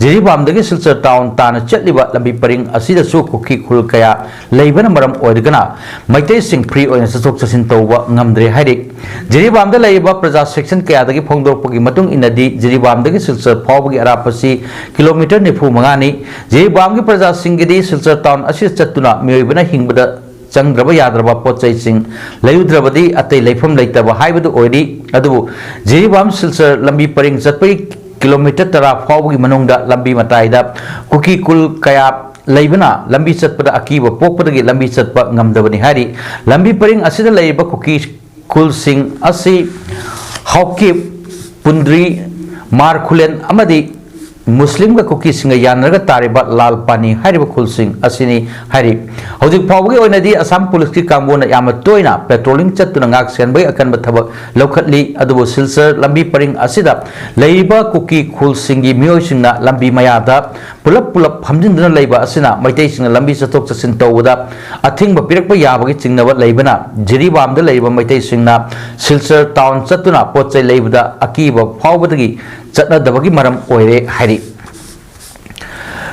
ꯖꯤꯔꯤꯕꯥꯝꯗꯒꯤ ꯁꯤꯜꯆꯔ town ꯇꯥꯅ ꯆꯠꯂꯤꯕ ꯂꯝꯕꯤ ꯄꯔꯤꯡ ꯑꯁꯤꯗꯁꯨ ꯀꯨꯀꯤ ꯈꯨꯜ ꯀꯌꯥ ꯂꯩꯕꯅ ꯃꯔꯝ ꯑꯣꯏꯔꯒꯅ ꯃꯩꯇꯩꯁꯤꯡ free ꯑꯣꯏꯅ ꯆꯠꯊꯣꯛ ꯆꯠꯁꯤꯟ ꯇꯧꯕ ꯉꯝꯗ꯭ꯔꯦ ꯍꯥꯏꯔꯤ꯫ ꯖꯤꯔꯤꯕꯥꯝꯗ ꯂꯩꯔꯤꯕ ꯄ꯭ꯔꯖꯥ section ꯀꯌꯥꯗꯒꯤ ꯐꯣꯡꯗꯣꯔꯛꯄꯒꯤ ꯃꯇꯨꯡ ꯏꯟꯅꯗꯤ, ꯖꯤꯔꯤꯕꯥꯝꯗꯒꯤ ꯁꯤꯜꯆꯔ ꯐꯥꯎꯕꯒꯤ ꯑꯔꯥꯞꯄꯁꯤ kilometre ꯅꯤꯐꯨ ꯃꯉꯥꯅꯤ꯫ ꯖꯤꯔꯤꯕꯥꯝꯒꯤ ꯄ꯭ꯔꯖꯥꯁꯤꯡꯒꯤꯗꯤ ꯁꯤꯜꯆꯔ town ꯑꯁꯤꯗ ꯆꯠꯇꯨꯅ ꯃꯤꯑꯣꯏꯕꯅ ꯍꯤꯡꯕꯗ ꯆꯪꯗ꯭ꯔꯕ ꯌꯥꯗ꯭ꯔꯕ ꯄꯣꯠ ꯆꯩꯁꯤꯡ ꯂꯩꯔꯨꯗ꯭ꯔꯕꯗꯤ ꯑꯇꯩ ꯂꯩꯐꯝ ꯂꯩꯇꯕ ꯍꯥꯏꯕꯗꯨ ꯑꯣꯏꯔꯤ꯫ ꯑꯗꯨꯕꯨ ꯖꯤꯔꯤꯕꯥꯝ ꯁꯤꯜꯆꯔ ꯂꯝꯕꯤ ꯄꯔꯤꯡ ꯆꯠꯄꯒꯤ kilometre ꯇꯔꯥ ꯐꯥꯎꯕꯒꯤ ꯃꯅꯨꯡꯗ ꯂꯝꯕꯤ ꯃꯇꯥꯏꯗ ꯀꯨꯀꯤ ꯈꯨꯜ ꯀꯌꯥ ꯂꯩꯕꯅ ꯂꯝꯕꯤ ꯆꯠꯄꯗ ꯑꯀꯤꯕ ꯄꯣꯛꯄꯗꯒꯤ ꯂꯝꯕꯤ ꯆꯠꯄ ꯉꯝꯗꯕꯅꯤ ꯍꯥꯏꯔꯤ꯫ ꯂꯝꯕꯤ ꯄꯔꯤꯡ ꯑꯁꯤꯗ ꯂꯩꯔꯤꯕ ꯀꯨꯀꯤ ꯈꯨꯜꯁꯤꯡ ꯑꯁꯤ ꯍꯥꯎꯀꯤꯞ, ꯄꯨꯟꯗ꯭ꯔꯤ, ꯃꯥꯔꯈꯨꯂꯦꯟ ꯑꯃꯗꯤ ꯃꯨꯁꯂꯤꯝꯒ ꯀꯨꯀꯤꯁꯤꯡꯒ ꯌꯥꯅꯔꯒ ꯇꯥꯔꯤꯕ ꯂꯥꯜ ꯄꯥꯅꯤ ꯍꯥꯏꯔꯤꯕ ꯈꯨꯜꯁꯤꯡ ꯑꯁꯤꯅꯤ ꯍꯥꯏꯔꯤ꯫ ꯍꯧꯖꯤꯛ ꯐꯥꯎꯕꯒꯤ ꯑꯣꯏꯅꯗꯤ ꯑꯁꯥꯝ ꯄꯨꯂꯤꯁꯀꯤ ꯀꯥꯡꯕꯨꯅ ꯌꯥꯝꯅ ꯇꯣꯏꯅ ꯄꯦꯇ꯭ꯔꯣꯂꯤꯡ ꯆꯠꯇꯨꯅ ꯉꯥꯛ ꯁꯦꯟꯕꯒꯤ ꯑꯀꯟꯕ ꯊꯕꯛ ꯂꯧꯈꯠꯂꯤ꯫ ꯑꯗꯨꯕꯨ ꯁꯤꯜꯆꯔ ꯂꯝꯕꯤ ꯄꯔꯤꯡ ꯑꯁꯤꯗ ꯂꯩꯔꯤꯕ ꯀꯨꯀꯤ ꯈꯨꯜꯁꯤꯡꯒꯤ ꯃꯤꯑꯣꯏꯁꯤꯡꯅ ꯂꯝꯕꯤ ꯃꯌꯥꯗ ꯄꯨꯂꯞ ꯄꯨꯂꯞ ꯐꯝꯖꯤꯟꯗꯨꯅ ꯂꯩꯕ ꯑꯁꯤꯅ ꯃꯩꯇꯩꯁꯤꯡꯅ ꯂꯝꯕꯤ ꯆꯠꯊꯣꯛ ꯆꯠꯁꯤꯟ ꯇꯧꯕꯗ ꯑꯊꯤꯡꯕ ꯄꯤꯔꯛꯄ ꯌꯥꯕꯒꯤ ꯆꯤꯡꯅꯕ ꯂꯩꯕꯅ ꯖꯤꯔꯤꯕꯥꯝꯗ ꯂꯩꯔꯤꯕ ꯃꯩꯇꯩꯁꯤꯡꯅ ꯁꯤꯜꯆꯔ ꯇꯥꯎꯟ ꯆꯠꯇꯨꯅ ꯄꯣꯠ ꯆꯩ ꯂꯩꯕꯗ ꯑꯀꯤꯕ ꯐꯥꯎꯕꯗꯒꯤ ꯆꯠꯅꯗꯕꯒꯤ ꯃꯔꯝ ꯑꯣꯏꯔꯦ ꯍꯥꯏꯔꯤ꯫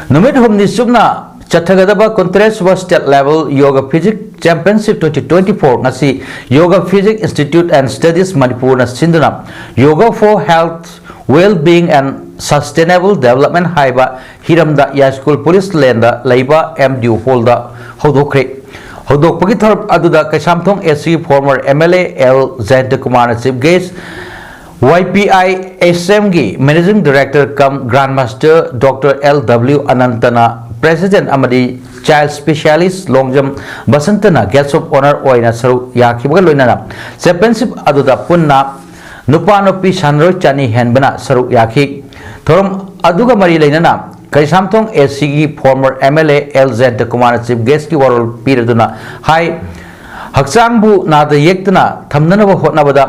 ꯅꯨꯃꯤꯠ ꯍꯨꯝꯅꯤ ꯆꯨꯞꯅ ꯆꯠꯊꯒꯗꯕ ꯀꯨꯟꯇꯔꯦꯠ ꯁꯨꯕ State Level Yoga Physics Championship twenty twenty four ꯉꯁꯤ Yoga Physics Institute and Studies ꯃꯅꯤꯄꯨꯔꯅ ꯁꯤꯟꯗꯨꯅ Yoga for Health, Well-being and Sustainable Development ꯍꯥꯏꯕ ꯍꯤꯔꯝꯗ ꯌꯥꯏꯁ꯭ꯀꯨꯜ ꯄꯨꯂꯤꯁ ꯂꯦꯟꯗ ꯂꯩꯕ ꯑꯦꯝ ꯗꯤ ꯌꯨ ꯍꯣꯜꯗ ꯍꯧꯗꯣꯛꯈ꯭ꯔꯦ꯫ ꯍꯧꯗꯣꯛꯄꯒꯤ ꯊꯧꯔꯝ ꯑꯗꯨꯗ ꯀꯩꯁꯥꯝꯊꯣꯡ ꯑꯦ ꯁꯤ former M L A L Jayantakumar ꯅ chief guest, Y P I S M ꯒꯤ managing director cum Grand Master Doctor L W Anantana president ꯑꯃꯗꯤ child specialist Longjam ꯕꯁꯟꯇꯅ guest of honour ꯑꯣꯏꯅ ꯁꯔꯨꯛ ꯌꯥꯈꯤꯕꯒ ꯂꯣꯏꯅꯅ championship ꯑꯗꯨꯗ ꯄꯨꯟꯅ ꯅꯨꯄꯥ ꯅꯨꯄꯤ ꯁꯥꯟꯅꯔꯣꯏ ꯆꯅꯤ ꯍꯦꯟꯕꯅ ꯁꯔꯨꯛ ꯌꯥꯈꯤ꯫ ꯊꯧꯔꯝ ꯑꯗꯨꯒ ꯃꯔꯤ ꯂꯩꯅꯅ ꯀꯩꯁꯥꯝꯊꯣꯡ ꯑꯦ ꯁꯤꯒꯤ former M L A L Jayantakumar ꯅ chief guest ꯀꯤ ꯋꯥꯔꯣꯜ ꯄꯤꯔꯗꯨꯅ ꯍꯥꯏ, ꯍꯛꯆꯥꯡꯕꯨ ꯅꯥꯗ ꯌꯦꯛꯇꯅ ꯊꯝꯅꯅꯕ ꯍꯣꯠꯅꯕꯗ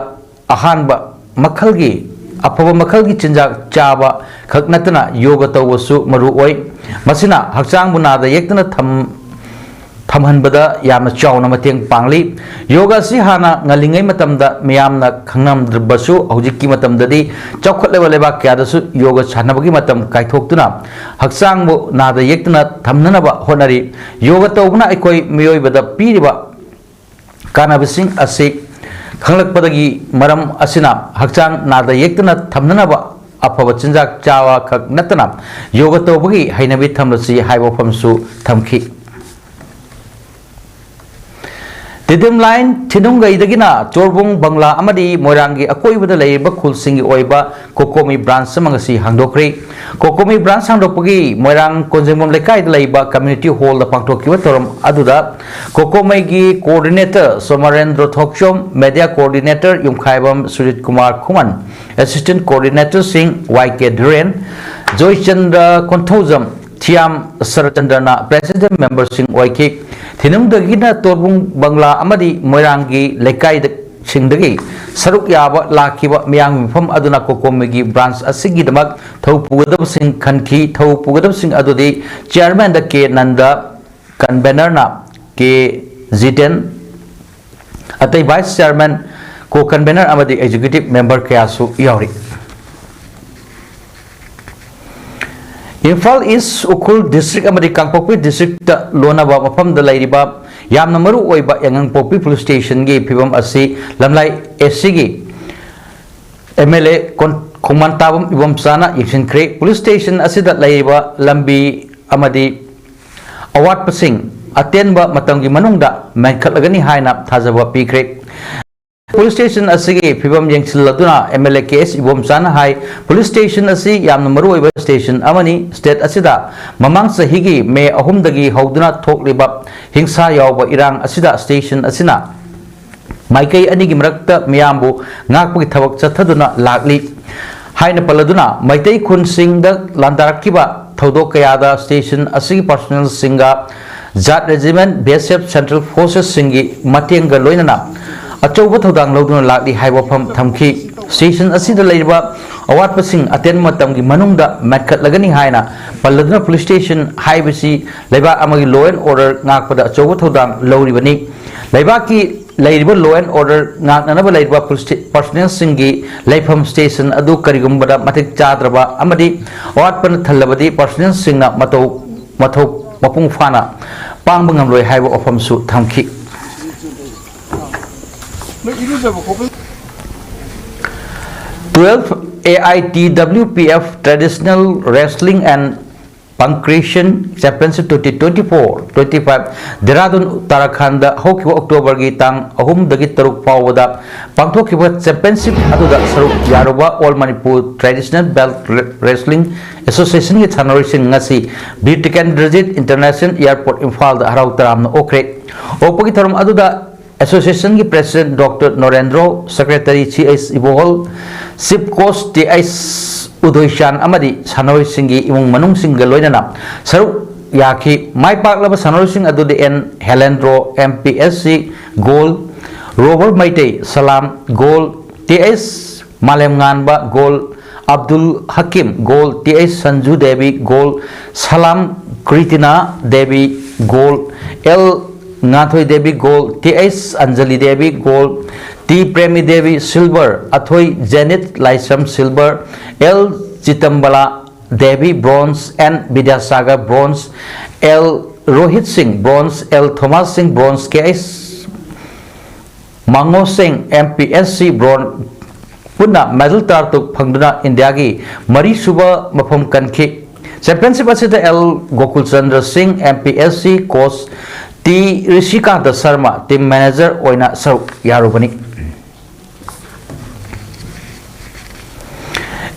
ꯑꯍꯥꯟꯕ ꯃꯈꯜꯒꯤ, ꯑꯐꯕ ꯃꯈꯜꯒꯤ ꯆꯤꯟꯖꯥꯛ ꯆꯥꯕ ꯈꯛ ꯅꯠꯇꯅ ꯌꯣꯒ ꯇꯧꯕꯁꯨ ꯃꯔꯨ ꯑꯣꯏ꯫ ꯃꯁꯤꯅ ꯍꯛꯆꯥꯡꯕꯨ ꯅꯥꯗ ꯌꯦꯛꯇꯅ ꯊꯝ-, ꯊꯝꯍꯟꯕꯗ ꯌꯥꯝꯅ ꯆꯥꯎꯅ ꯃꯇꯦꯡ ꯄꯥꯡꯂꯤ꯫ ꯌꯣꯒ ꯑꯁꯤ ꯍꯥꯟꯅ ꯉꯜꯂꯤꯉꯩ ꯃꯇꯝꯗ ꯃꯤꯌꯥꯝꯅ ꯈꯪꯂꯝꯗ꯭ꯔꯕꯁꯨ, ꯍꯧꯖꯤꯛꯀꯤ ꯃꯇꯝꯗꯗꯤ ꯆꯥꯎꯈꯠꯂꯕ ꯂꯩꯕꯥꯛ ꯀꯌꯥꯗꯁꯨ ꯌꯣꯒ ꯁꯥꯟꯅꯕꯒꯤ ꯃꯇꯝ ꯀꯥꯏꯊꯣꯛꯇꯨꯅ ꯍꯛꯆꯥꯡꯕꯨ ꯅꯥꯗ ꯌꯦꯛꯇꯅ ꯊꯝꯅꯅꯕ ꯍꯣꯠꯅꯔꯤ꯫ ꯌꯣꯒ ꯇꯧꯕꯅ ꯑꯩꯈꯣꯏ ꯃꯤꯑꯣꯏꯕꯗ ꯄꯤꯔꯤꯕ ꯀꯥꯟꯅꯕꯁꯤꯡ ꯑꯁꯤ ꯈꯪꯂꯛꯄꯗꯒꯤ ꯃꯔꯝ ꯑꯁꯤꯅ ꯍꯛꯆꯥꯡ ꯅꯥꯗ ꯌꯦꯛꯇꯅ ꯊꯝꯅꯅꯕ ꯑꯐꯕ ꯆꯤꯟꯖꯥꯛ ꯆꯥꯕ ꯈꯛ ꯅꯠꯇꯅ ꯌꯣꯒ ꯇꯧꯕꯒꯤ ꯍꯩꯅꯕꯤ ꯊꯝꯂꯁꯤ ꯍꯥꯏꯕ ꯋꯥꯐꯝꯁꯨ ꯊꯝꯈꯤ꯫ ꯇꯤꯗꯤꯝ ꯂꯥꯏꯟ ꯊꯤꯅꯨꯡꯒꯩꯗꯒꯤꯅ ꯆꯣꯔꯕꯨꯡ ꯕꯪꯂꯥ ꯑꯃꯗꯤ ꯃꯣꯏꯔꯥꯡꯒꯤ ꯑꯀꯣꯏꯕꯗ ꯂꯩꯔꯤꯕ ꯈꯨꯜꯁꯤꯡꯒꯤ ꯑꯣꯏꯕ ꯀꯣꯀꯣꯃꯤ ꯕ꯭ꯔꯥꯟꯁ ꯑꯃ ꯉꯁꯤ ꯍꯥꯡꯗꯣꯛꯈ꯭ꯔꯦ꯫ ꯀꯣꯀꯣꯃꯤ ꯕ꯭ꯔꯥꯟꯁ ꯍꯥꯡꯗꯣꯛꯄꯒꯤ ꯃꯣꯏꯔꯥꯡ ꯀꯣꯟꯖꯦꯡꯕꯝ ꯂꯩꯀꯥꯏꯗ ꯂꯩꯕ ꯀꯝꯃ꯭ꯌꯨꯅꯤꯇꯤ ꯍꯣꯜꯗ ꯄꯥꯡꯊꯣꯛꯈꯤꯕ ꯊꯧꯔꯝ ꯑꯗꯨꯗ ꯀꯣꯀꯣꯃꯩꯒꯤ ꯀꯣꯑꯣꯔꯗꯤꯅꯦꯇꯔ ꯁꯣꯃꯥꯔꯦꯟꯗ꯭ꯔꯣ ꯊꯣꯛꯆꯣꯝ, ꯃꯦꯗꯤꯌꯥ ꯀꯣꯑꯣꯔꯗꯤꯅꯦꯇꯔ ꯌꯨꯝꯈꯥꯏꯕꯝ ꯁꯨꯔꯖꯤꯠ ꯀꯨꯃꯥꯔ ꯈꯨꯃꯟ, ꯑꯦꯁꯤꯁꯇꯦꯟ ꯀꯣꯑꯣꯔꯗꯤꯅꯦꯇꯔꯁꯤꯡ ꯋꯥꯏ ꯀꯦ ꯙꯤꯔꯦꯟ, ꯖꯣꯏꯆꯟꯗ꯭ꯔ ꯀꯣꯟꯊꯧꯖꯝ, ꯊꯤꯌꯥꯝ ꯁꯔꯠꯆꯟꯗ꯭ꯔꯅ ꯄ꯭ꯔꯦꯁꯤꯗꯦꯟ ꯃꯦꯝꯕꯔꯁꯤꯡ ꯑꯣꯏꯈꯤ꯫ ꯊꯤꯅꯨꯡꯗꯒꯤꯅ ꯇꯣꯔꯕꯨꯡ ꯕꯪꯂꯥ ꯑꯃꯗꯤ ꯃꯣꯏꯔꯥꯡꯒꯤ ꯂꯩꯀꯥꯏꯁꯤꯡꯗꯒꯤ ꯁꯔꯨꯛ ꯌꯥꯕ ꯂꯥꯛꯈꯤꯕ ꯃꯤꯌꯥꯝꯒꯤ ꯃꯐꯝ ꯑꯗꯨꯅ ꯀꯣꯀꯣꯃꯤꯒꯤ ꯕ꯭ꯔꯥꯟꯁ ꯑꯁꯤꯒꯤꯗꯃꯛ ꯊꯧ ꯄꯨꯒꯗꯕꯁꯤꯡ ꯈꯟꯈꯤ꯫ ꯊꯧ ꯄꯨꯒꯗꯕꯁꯤꯡ ꯑꯗꯨꯗꯤ ꯆꯤꯌꯥꯔꯃꯦꯟꯗ ꯀꯦ ꯅꯟꯗ, ꯀꯟꯚꯦꯅꯔꯅ ꯀꯦ ꯖꯤꯇꯦꯟ, ꯑꯇꯩ ꯚꯥꯏꯁ ꯆꯤꯌꯥꯔꯃꯦꯟ, ꯀꯣ ꯀꯟꯚꯦꯅꯔ ꯑꯃꯗꯤ ꯑꯦꯛꯖꯤꯀ꯭ꯌꯨꯇꯤꯚ ꯃꯦꯝꯕꯔ ꯀꯌꯥꯁꯨ ꯌꯥꯎꯔꯤ꯫ ꯏꯝꯐꯥꯜ ꯏꯁ, ꯎꯈ꯭ꯔꯨꯜ ꯗꯤꯁꯇ꯭ꯔꯤꯛ ꯑꯃꯗꯤ ꯀꯥꯡꯄꯣꯛꯄꯤ ꯗꯤꯁꯇ꯭ꯔꯤꯛꯇ ꯂꯣꯟꯅꯕ ꯃꯐꯝꯗ ꯂꯩꯔꯤꯕ ꯌꯥꯝꯅ ꯃꯔꯨ ꯑꯣꯏꯕ ꯌꯥꯉꯪꯄꯣꯛꯄꯤ ꯄꯨꯂꯤꯁ ꯁ꯭ꯇꯦꯁꯟꯒꯤ ꯐꯤꯕꯝ ꯑꯁꯤ ꯂꯝꯂꯥꯏ ꯑꯦꯁ ꯁꯤꯒꯤ ꯑꯦꯝ ꯑꯦꯜ ꯑꯦ ꯈꯣꯡꯃꯥꯟꯇꯥꯕꯝ ꯏꯕꯣꯝꯆꯥꯅ ꯌꯦꯡꯁꯤꯟꯈ꯭ꯔꯦ꯫ ꯄꯨꯂꯤꯁ ꯁ꯭ꯇꯦꯁꯟ ꯑꯁꯤꯗ ꯂꯩꯔꯤꯕ ꯂꯝꯕꯤ ꯑꯃꯗꯤ ꯑꯋꯥꯠꯄꯁꯤꯡ ꯑꯇꯦꯟꯕ ꯃꯇꯝꯒꯤ ꯃꯅꯨꯡꯗ ꯃꯦꯟꯈꯠꯂꯒꯅꯤ ꯍꯥꯏꯅ ꯊꯥꯖꯕ ꯄꯤꯈ꯭ꯔꯦ꯫ ꯄꯨꯂꯤꯁ ꯁ꯭ꯇꯦꯁꯟ ꯑꯁꯤꯒꯤ ꯐꯤꯕꯝ ꯌꯦꯡꯁꯤꯜꯂꯗꯨꯅ M L A K S ꯏꯕꯣꯝꯆꯥꯅ ꯍꯥꯏ, ꯄꯨꯂꯤꯁ ꯁ꯭ꯇꯦꯁꯟ ꯑꯁꯤ ꯌꯥꯝꯅ ꯃꯔꯨꯑꯣꯏꯕ ꯁ꯭ꯇꯦꯁꯟ ꯑꯃꯅꯤ꯫ ꯁ꯭ꯇꯦꯠ ꯑꯁꯤꯗ ꯃꯃꯥꯡ ꯆꯍꯤꯒꯤ ꯃꯦ ꯑꯍꯨꯝꯗꯒꯤ ꯍꯧꯗꯨꯅ ꯊꯣꯛꯂꯤꯕ ꯍꯤꯡꯁꯥ ꯌꯥꯎꯕ ꯏꯔꯥꯡ ꯑꯁꯤꯗ ꯁ꯭ꯇꯦꯁꯟ ꯑꯁꯤꯅ ꯃꯥꯏꯀꯩ ꯑꯅꯤꯒꯤ ꯃꯔꯛꯇ ꯃꯤꯌꯥꯝꯕꯨ ꯉꯥꯛꯄꯒꯤ ꯊꯕꯛ ꯆꯠꯊꯗꯨꯅ ꯂꯥꯛꯂꯤ ꯍꯥꯏꯅ ꯄꯜꯂꯗꯨꯅ, ꯃꯩꯇꯩ ꯈꯨꯟꯁꯤꯡꯗ ꯂꯥꯟꯗꯥꯔꯛꯈꯤꯕ ꯊꯧꯗꯣꯛ ꯀꯌꯥꯗ ꯁ꯭ꯇꯦꯁꯟ ꯑꯁꯤꯒꯤ ꯄꯔꯁꯣꯅꯦꯜꯁꯤꯡꯒ ꯖꯥꯠ ꯔꯦꯖꯤꯃꯦꯟꯠ, ꯕꯤ ꯑꯦꯁ ꯑꯦꯐ, ꯁꯦꯟꯇ꯭ꯔꯦꯜ ꯐꯣꯔꯁꯦꯁꯁꯤꯡꯒꯤ ꯃꯇꯦꯡꯒ ꯂꯣꯏꯅꯅ ꯑꯆꯧꯕ ꯊꯧꯗꯥꯡ ꯂꯧꯗꯨꯅ ꯂꯥꯛꯂꯤ ꯍꯥꯏꯕ ꯋꯥꯐꯝ ꯊꯝꯈꯤ꯫ ꯁ꯭ꯇꯦꯁꯟ ꯑꯁꯤꯗ ꯂꯩꯔꯤꯕ ꯑꯋꯥꯠꯄꯁꯤꯡ ꯑꯇꯦꯟꯕ ꯃꯇꯝꯒꯤ ꯃꯅꯨꯡꯗ ꯃꯦꯟꯈꯠꯂꯒꯅꯤ ꯍꯥꯏꯅ ꯄꯜꯂꯗꯨꯅ, ꯄꯨꯂꯤꯁ ꯁ꯭ꯇꯦꯁꯟ ꯍꯥꯏꯕꯁꯤ ꯂꯩꯕꯥꯛ ꯑꯃꯒꯤ law and order ꯉꯥꯛꯄꯗ ꯑꯆꯧꯕ ꯊꯧꯗꯥꯡ ꯂꯧꯔꯤꯕꯅꯤ꯫ ꯂꯩꯕꯥꯛꯀꯤ ꯂꯩꯔꯤꯕ law and order ꯉꯥꯛꯅꯅꯕ ꯂꯩꯔꯤꯕ ꯄꯔꯁꯣꯅꯦꯜꯁꯤꯡꯒꯤ ꯂꯩꯐꯝ ꯁ꯭ꯇꯦꯁꯟ ꯑꯗꯨ ꯀꯔꯤꯒꯨꯝꯕꯗ ꯃꯇꯤꯛ ꯆꯥꯗ꯭ꯔꯕ ꯑꯃꯗꯤ ꯑꯋꯥꯠꯄꯅ ꯊꯜꯂꯕꯗꯤ ꯄꯔꯁꯣꯅꯦꯜꯁꯤꯡꯅ ꯃꯇꯧ ꯃꯊꯧ ꯃꯄꯨꯡ ꯐꯥꯅ ꯄꯥꯡꯕ ꯉꯝꯂꯣꯏ ꯍꯥꯏꯕ ꯋꯥꯐꯝꯁꯨ ꯊꯝꯈꯤ꯫ Twelve A I T W P F Traditional Wrestling and Pancration Championship twenty twenty-four twenty-five Dehradun, Uttarakhand ꯍꯧꯈꯤꯕ October ꯒꯤ ꯇꯥꯡ ꯑꯍꯨꯝꯗꯒꯤ ꯇꯔꯨꯛ ꯐꯥꯎꯕꯗ ꯄꯥꯡꯊꯣꯛꯈꯤꯕ championship ꯑꯗꯨꯗ ꯁꯔꯨꯛ ꯌꯥꯔꯨꯕ All Manipur Traditional Belt Wrestling Association ꯒꯤ ꯁꯥꯟꯅꯔꯣꯏꯁꯤꯡ ꯉꯁꯤ ꯕꯤꯔ ꯇꯤꯀꯦꯟꯗ꯭ꯔꯖꯤꯠ International Airport ꯏꯝꯐꯥꯜꯗ ꯍꯔꯥꯎ ꯇꯔꯥꯝꯅ ꯑꯣꯛꯈ꯭ꯔꯦ꯫ ꯑꯣꯛꯄꯒꯤ ꯊꯧꯔꯝ ꯑꯗꯨꯗ Association ꯒꯤ President Doctor Norendro, Secretary C H Ibohal, Chief Coach T H Udoichan ꯑꯃꯗꯤ ꯁꯥꯟꯅꯔꯣꯏꯁꯤꯡꯒꯤ ꯏꯃꯨꯡ ꯃꯅꯨꯡꯁꯤꯡꯒ ꯂꯣꯏꯅꯅ ꯁꯔꯨꯛ ꯌꯥꯈꯤ꯫ ꯃꯥꯏ ꯄꯥꯛꯂꯕ ꯁꯥꯟꯅꯔꯣꯏꯁꯤꯡ ꯑꯗꯨꯗꯤ N Helendro, M P S C gold, Robert Meitei, Salam gold, T H Malemnganba gold, Abdul Hakim gold, T H Sanju Devi gold, Salam Kritina Devi gold, L Nganthoi Devi gold, T H Anjali Devi gold, T Premi Devi silver, Athoi Jenith Laishram silver, L Chitambala Devi bronze, N Bidyasagar bronze, L Rohit Singh bronze, L Thomas Singh bronze, K H Mangoshing M P S C bronze, ꯄꯨꯟꯅ medal ꯇꯔꯥꯇꯔꯨꯛ ꯐꯪꯗꯨꯅ ꯏꯟꯗꯤꯌꯥꯒꯤ ꯃꯔꯤꯁꯨꯕ ꯃꯐꯝ ꯀꯟꯈꯤ꯫ Championship ꯑꯁꯤꯗ ꯑꯦꯜ ꯒꯣꯀꯨꯜꯆꯟꯗ꯭ꯔ ꯁꯤꯡ, M P S C coach T Rishikant Sharma team manager ꯑꯣꯏꯅ ꯁꯔꯨꯛ ꯌꯥꯔꯨꯕꯅꯤ꯫